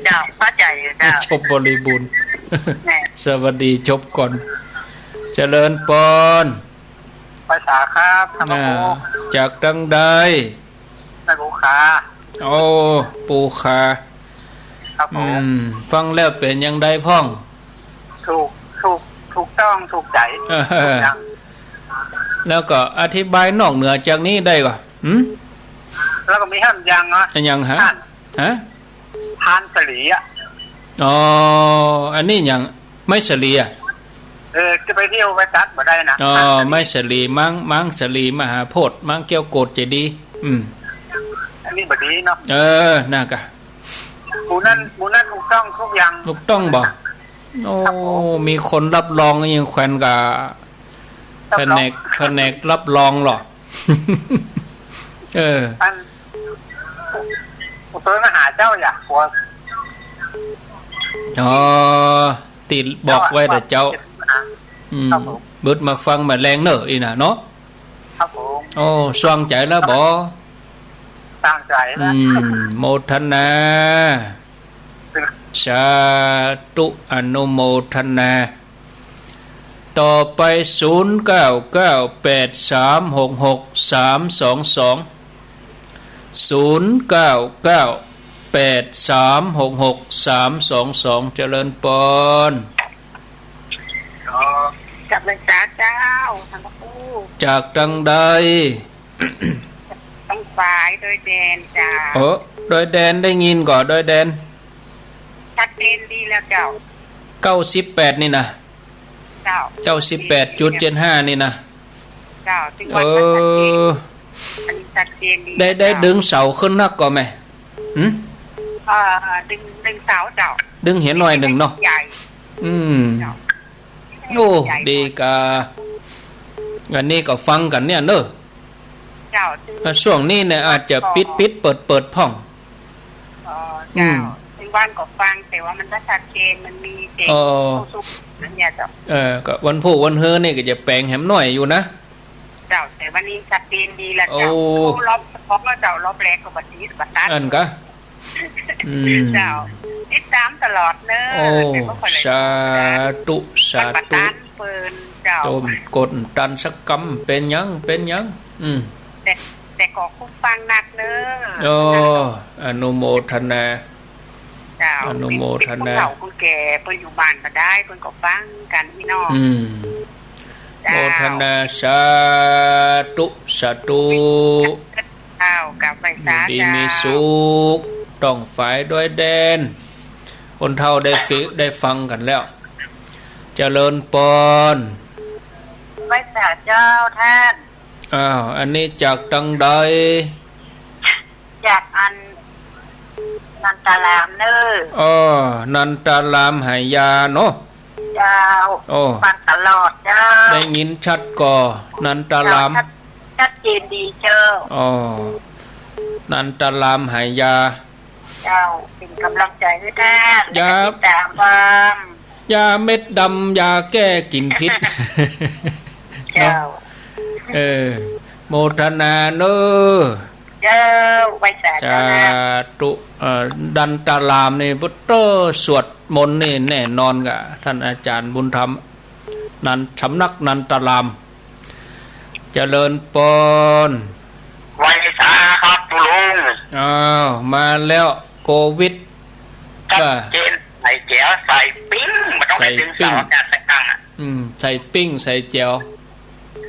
เจ้า เข้าใจ๋อยู่เจ้า จบบริบูรณ์ แม่ สวัสดีจบก่อน เจริญปอน ไหว้สาครับ ท่านพระครู อ่า จากตังใด แม่ปูขา โอ้ ปูขา ครับผม อืม ฟังแล้วเป๋นอย่างใดพ่อง ถูก ถูก ถูกต้อง ถูกใจ๋ เออ ถูกอย่าง แล้วก็อธิบายนอกเหนือจากนี้ได้ก่อ หืม แล้วก็มีแหมอย่างเนาะ อะหยังฮะ พาน ฮะ พานสะหลีอะ อ๋อ อันนี้หยัง ไม้สะหลีอะ เออ จะไปเที่ยวไปตัดบ่ได้นะ อ๋อ พานสะหลี ไม้สะหลี ไม้ ไม้สะหลีมหาโพธิ์ ไม้แก้วโกศเจดีย์ อืม อันนี้บ่ดีเนาะ เออ นั่นกะ หมู่นั้น หมู่นั้นถูกต้องทุกอย่าง ถูกต้องบ่ โอ้ ครับผม มีคนรับรองยังแขวนกับ รับรอง แผนก แผนกรับรองเหรอ เออ อัน ผมเคยมาหาเจ้าอย่า หัว อ๋อ ตี้บอกไว้แต่เจ้า เจ้าอะ อืม ครับผม บึดมาฟังมาแลงเน่ออี้น่ะเนาะ ครับผม โอ้ สว่างใจ๋แล้วบ่ สว่างใจ๋แล้ว อืม โมทนา สาธุ อนุโมทนา ต่อไป ศูนย์เก้าเก้าแปดสามหกหกสามสองสอง ศูนย์เก้าเก้าแปดสามหกหกสามสองสอง เจริญปอน อ๋อ กราบไหว้สาเจ้า ท่านพระครู จากตังใด ตังฝายดอยแดนเจ้า โอ้ ดอยแดนได้ยินก่อ ดอยแดน ชัดเจนดีแล้วเจ้า เก้าสิบแปดนี่นะ เจ้า เก้าสิบแปดจุดเจ็ดห้านี่นะ เจ้า ถึงว่า เออ ชัดเจน อันนี้ชัดเจนดี ได้ ได้ เจ้า ดึงเสาขึ้นนักก่อแม่ หืม เอ่อ ดึง ดึงเสาเจ้า ดึงเหียหน้อยนึ่งเนาะ ใหญ่ อืม เจ้า โอ้ ใหญ่ ดีกา อันนี้ก็ฟังกั๋นเนี่ยเน่อ เจ้า ซึ่ง อ่ะ ช่วงนี้เนี่ยอาจจะปิดๆ เปิดๆ พ่อง อ๋อ อืม เจ้า ซึ่งบ้านก็ฟัง แต่ว่ามันบ่ชัดเจน มันมีเสียง อ๋อ ตุ๊บๆ นั่นเนี่ยเจ้า เออ ก็วันพูกวันเฮือนี่ก็จะแป๋งแหมหน้อยอยู่นะ เจ้า แต่วันนี้ชัดเจนดีแล้วเจ้า โอ้ โอ้ รอบสองแล้วเจ้า รอบแรกก็บ่ดี บ่ตัด อันกะ อืม เจ้า ติดต๋ามตลอดเน่อ โอ้ แต่ก็บ่ค่อยได้ สาธุ สาธุ มันบ่ตันเปิ้นเจ้า โตบ่ตันสักกำ เป๋นหยัง เป๋นหยัง อืม แต่ แต่ก็คุ้มฟังนักเน่อ โอ้ อนุโมทนา เจ้า อนุโมทนา ผู้เฒ่าผู้แก่ เปิ้นอยู่บ้านบ่ได้ เปิ้นก็ฟังกั๋นอี้เนาะ อืม เจ้า โมทนา สาธุ สาธุ เจ้า กราบไหว้สา อยู่ดี เจ้า มีสุข ตังฝายดอยแดน คนเฒ่าได้ฟิ ได้ฟังกั๋นแล้ว เจริญปอน ไหว้สาเจ้าท่าน อ้าว อันนี้จากตังใด จากอันนันทารามเน่อ อ้อ นันทารามหายาเนาะ เจ้า โอ้ ฟังตลอดเจ้า ได้ยินชัดก่อ นันทาราม เจ้า ชัด ชัดเจนดีเจ้า อ้อ นันทารามหายา เจ้า เป๋นก๋ำลังใจ๋หื้อท่าน ยา แล้วก็ติดต๋ามฟัง ยาเม็ดดำ ยาแก้กลิ่นพิษ เจ้า เนาะ เออ โมทนาเน่อ เจ้า ไหว้สา สาธุ เอ่อ นันทารามนี่ พุทโธ สวดมนต์นี่แน่นอนกะ ท่านอาจ๋ารย์บุญธรรม นัน สำนักนันทาราม เจริญปอน ไหว้สาครับปู่ลุง อ้าว มาแล้ว โควิด ชัดเจน ว่า ใส่แจ๋ว ใส่ปิ้ง บ่ต้องไปดึงเสาอากาศสักครั้งอะ อืม ใส่ปิ้ง ใส่แจ๋ว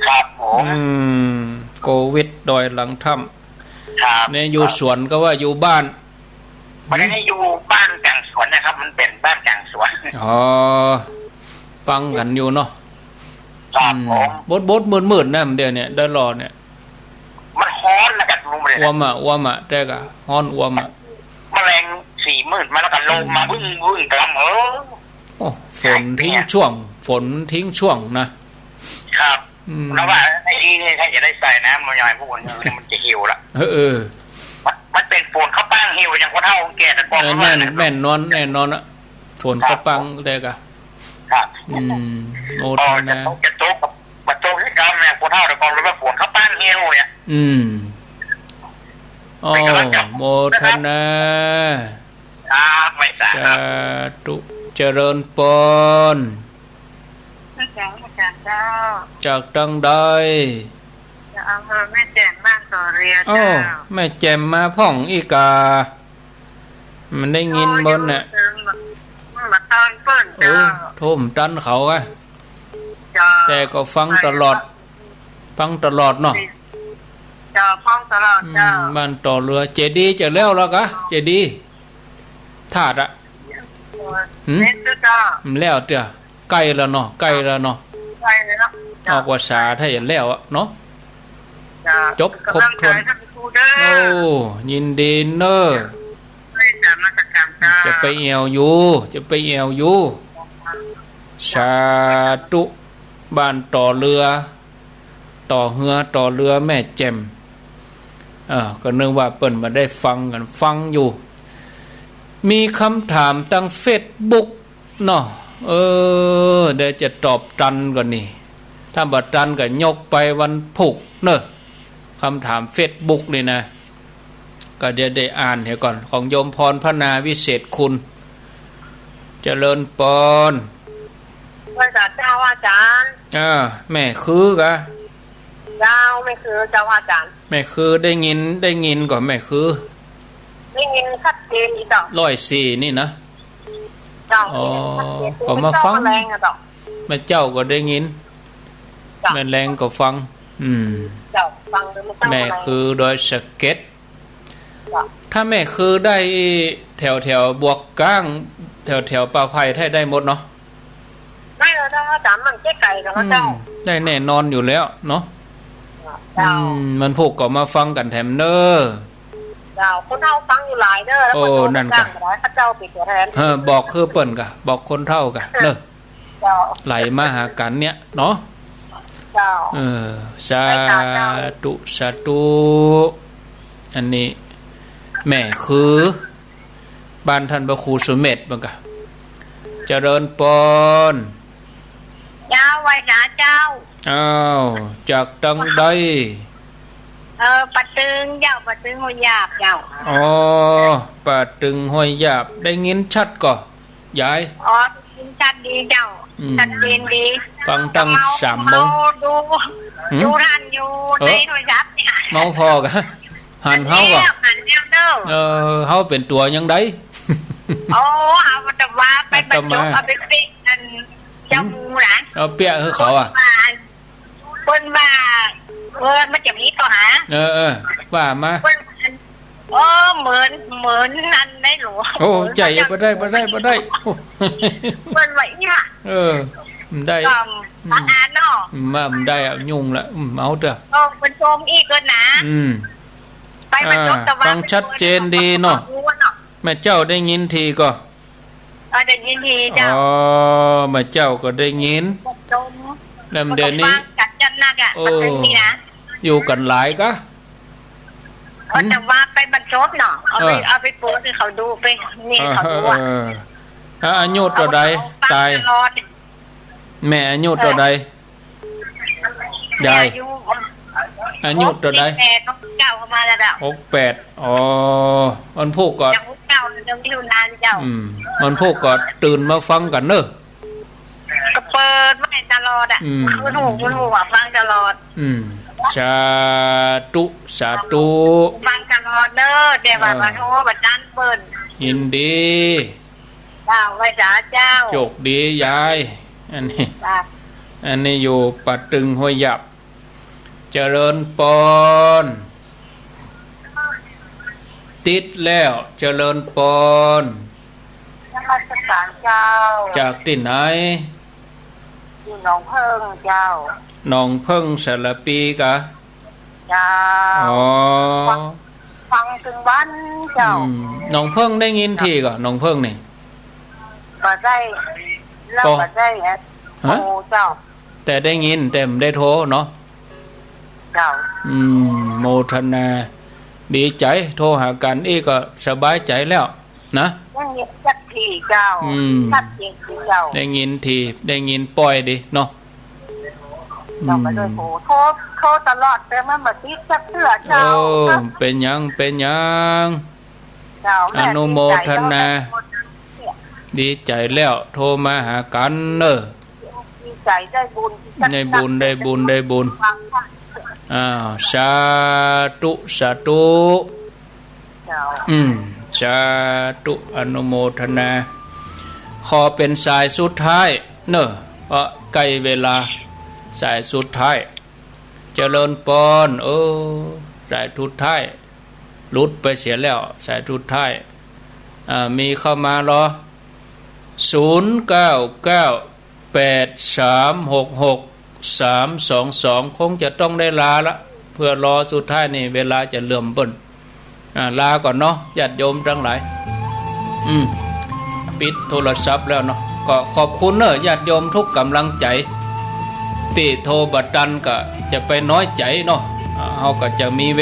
ครับผม อืม โควิด ดอยหลังถ้ำ ครับ เนี่ย อยู่ ครับ สวนก็ว่าอยู่บ้าน บ่ได้อยู่บ้านกลางสวนนะครับ มันเป๋นบ้านกลางสวน อ๋อ ปังกั๋นอยู่เนาะ ครับ อืม ผม บดๆ มืดๆ นะ เดี๋ยวเนี่ย ดอยหล่อเนี่ย มันฮ้อนนะครับลุงเนี่ย อ่วมอะ อ่วมอะ แต่กะฮ้อนอ่วมอะ แมลงสีมืดมาแล้วก็ลงมา อืม วึ่งๆ กำลัง เออ โอ้ ฝนทิ้งช่วง ฝนทิ้งช่วงนะ ครับ อืม แล้วว่าไอ้นี่เนี่ย ถ้าจะได้ใส่น้ำมันยังไง พวกมัน มันจะเหี่ยวละ เออ เออ มัน มันเป๋นฝนข้าวป้างเหี่ยว อย่างคนเฒ่าคนแก่แต่ก่อน เออ มันว่า แน่น นะ แน่นอน แน่นอนอะ ฝนข้าวป้าง ครับ แต่กะ ครับ อืม โมทนา อ๋อ จะตก จะตก มาตกที่กำเนี่ย คนเฒ่าแต่ก่อนเรียกว่าฝนข้าวป้างเหี่ยวเนี่ย อืม อ๋อ เป็นกำลังใจ โมทนา ครับ ไหว้สา สาธุ เจริญปอน ไหว้สาอาจ๋ารย์ เจ้า จากตังใด จากอำเภอแม่แจ่มบ้านต่อเรือ อ้อ เจ้า แม่แจ่มมาพ่องอี้กา มันได้ยินบ่เนี่ย โอ้ อยู่เถิงบ่ บ่ตอนเปิ้น เออ เจ้า โทรบ่ตันเขาอะ เจ้า แต่ก็ฟังตลอด ฟังตลอดเนาะ เจ้า ฟังตลอด อืม เจ้า บ้านต่อเรือ เจดีย์จะแล้วละกา เจดีย์ธาตุอะ หืม เสร็จแล้วเจ้า แล้วเตื้อ ใก้แล้วเนาะ ใก้แล้วเนาะ ใก้แล้วเนาะ ออกพรรษาถ้าจะแล้วอะเนาะ เจ้า จบครบถ้วน กำลังใจท่านครูเด้อ โอ้ ยินดีเน้อ เจ้า นมัสการเจ้า จะไปแอ่วอยู่ จะไปแอ่วอยู่ สาธุ บ้านต่อเรือ ต่อเฮือ ต่อเรือแม่แจ่ม เออ ก็นึกว่าเปิ้นบ่ได้ฟังกั๋น ฟังอยู่ มีกำถามตางเฟซบุ๊กเนาะ เออ เดี๋ยวจะตอบตันก่อนนี่ ถ้าบ่ตันก็ยกไปวันพุธเนาะ กำถามเฟซบุ๊กนี่นะ ก็เดี๋ยวได้อ่านเหียก่อน ของโยมพรพนาวิเศษคุณ เจริญปอน ไหว้สาเจ้าอาจ๋ารย์ อ่า แม่คือกา เจ้า แม่คือเจ้าอาจ๋ารย์ แม่คือได้ยิน ได้ยินก่อแม่คือ ได้ยินชัดเจนดีเจ้า ร้อยสี่นี่นะ เจ้า อ๋อ ได้ยินชัดเจน ก็มาฟัง แม่เจ้าก็แรงอะเจ้า แม่เจ้าก็ได้ยิน เจ้า แม่แรงก็ฟัง อืม เจ้า ฟังดูแม่เจ้า แม่คือดอยสะเก็ด เจ้า ถ้าแม่คือได้แถวแถวบวกก้าง แถวแถวป่าไผ่ไทยได้หมดเนาะ ได้แล้วเจ้า อาจ๋ารย์ มันใก้ๆ กั๋นแล้วเจ้า อืม ได้แน่นอนอยู่แล้วเนาะ เจ้า อืม วันพุธก็มาฟังกั๋นแถมเน้อ เจ้า คนเฒ่าฟังอยู่หลายเน้อ แล้ว โอ้ คนหนุ่ม นั่นกะ จ้างบ่ได้ เขาเจ้าเป๋นตั๋วแทน เออ บอกคือเปิ้นกา บอกคนเฒ่าก่า เออ เน้อ เจ้า ไหลมาหากั๋นเนี่ยเนาะ เจ้า เออ สาธุ สาธุ อันนี้ แม่คือ บ้านต้านพระครูสุเมธ เปิ้นกา เจริญปอน เจ้า ไหว้สาเจ้า อ้าว จากตังใด เออ ป่าตึงเจ้า ป่าตึงห้วยหยาบเจ้า อ๋อ ป่าตึงห้วยหยาบ ได้ยินชัดก่อ ยาย อ๋อ ได้ยินชัดดีเจ้า อืม ชัดเจนดี ฟังตั้ง เมา สามโมง เมาดู หืม ดูทันอยู่ เออ ในโทรศัพท์เนี่ย เมาผ่อกา หันเฮาก่อ หันแล้ว หันแล้วเน้อ เออ เฮาเป๋นตั๋วยังใด โอ้ เอาแต่ว่าไปบรรจบ อาตมา เอาไปเป๊ะอันเจ้าหมู่นะ เอาเปี้ยหื้อเขาอะ เปิ้นว่า เปิ้นว่า เออ มันจะมีข้อหา เออ เออ ว่ามา เปิ้น เออ เหมือน เหมือนนั่นได้หรอ โอ้ ใจ๋ บ่ได้ บ่ได้ บ่ได้ โอ้ เปิ้นว่าอี้หว่า เออ บ่ได้ ก็ อืม อ่านเนาะ อืม ว่าบ่ได้อะ ยุ่งละ อืม เอาเต๊อะ เออ เปิ้นชมอี้ก่อนะ อืม ไปบรรจบ อ่า แต่ว่า ฟังชัดเจนดีเนาะ เปิ้นว่า แม่เจ้าได้ยินทีก่อ เออ ได้ยินทีเจ้า อ๋อ แม่เจ้าก็ได้ยิน จม แล้วเดี๋ยวนี้ กัดจัดนักอะ โอ้ มันเป็นนี่นะ อยู่กั๋นหลายกา เออ หืม แต่ว่าไปบรรจบเนาะ เอาไป เออ เอาไปเปิดหื้อเขาดูไป นี่ เออ เขาดูอะ เออ เออ อายุเต้าใด เอาไปฟัง ต๋าย ตลอด แม่อายุเต้าใด ยาย อายุ อายุเต้าใด หกแปด เก้าเข้ามาแล้วเจ้า หกแปด อ๋อ วันพุธก็ ยังหกเก้า ยังอยู่นานเจ้า อืม วันพุธก็ตื่นมาฟังกั๋นเน้อ ก็เปิดไว้ตลอดอะ อืม มื้อฮู้ มื้อฮู้อะ ฟังตลอด อืม สาธุ สาธุ ฟังตลอดเน้อ แต่ว่า เออ บ่โทรบ่ตันเปิ้น ยินดี เจ้า ไหว้สาเจ้า โชคดียาย อันนี้ จ้ะ อันนี้อยู่ป่าตึงห้วยหยาบ เจริญปอน ติดแล้ว เจริญปอน นมัสการเจ้า จากตี้ไหน อยู่หนองเพิ่งเจ้า หนองเพิ่งสารภีกา เจ้า อ๋อ ฟัง ฟังเถิงวันเจ้า อืม หนองเพิ่งได้ยินทีก่อ หนองเพิ่งนี่ บ่ได้ เฮาบ่ได้อะ ฮะ โอ้ เจ้า แต่ได้ยิน แต่บ่ได้โทรเนาะ เจ้า อืม โมทนา ดีใจ๋ โทรหากั๋นอี้ก็สบายใจ๋แล้วนะ ได้ยินสักทีเจ้า อืม ชัดเจนดีเจ้า ได้ยินที ได้ยินป้อยดีเนาะ เจ้า อืม บ่ได้โทร โทร โทรตลอด แต่มันบ่ติดสักเตื้อเจ้า โอ้ เป๋นหยัง เป๋นหยัง เจ้า อนุโมทนา แม่ดีใจ๋เนาะ ดีใจ๋แล้ว โทรมาหากั๋นเน้อ ดี ใจ๋ได้บุญ ได้บุญ ได้บุญ ได้บุญ อ้าว สาธุ สาธุ เจ้า อืม สาธุ อนุโมทนา ขอเป๋นสายสุดท้ายเนาะ เพราะใก้เวลา สายสุดท้าย เจริญปอน เออ สายสุดท้าย หลุดไปเสียแล้ว สายสุดท้าย อ่า มีเข้ามาลอ ศูนย์เก้าเก้า แปดสามหกหก สามสองสอง คงจะต้องได้ลาละ เปื้อลอสุดท้ายนี่ เวลาจะเหลื่อมเปิ้น อ่า ลาก่อนเนาะ ญาติโยมตังหลาย อืม ปิดโทรศัพท์แล้วเนาะ ก็ขอบคุณเนาะ ญาติโยมทุกก๋ำลังใจ๋ ตี้โทรบ่ตันก็จะไปน้อยใจ๋เนาะ อ่า เฮาก็จะมีเว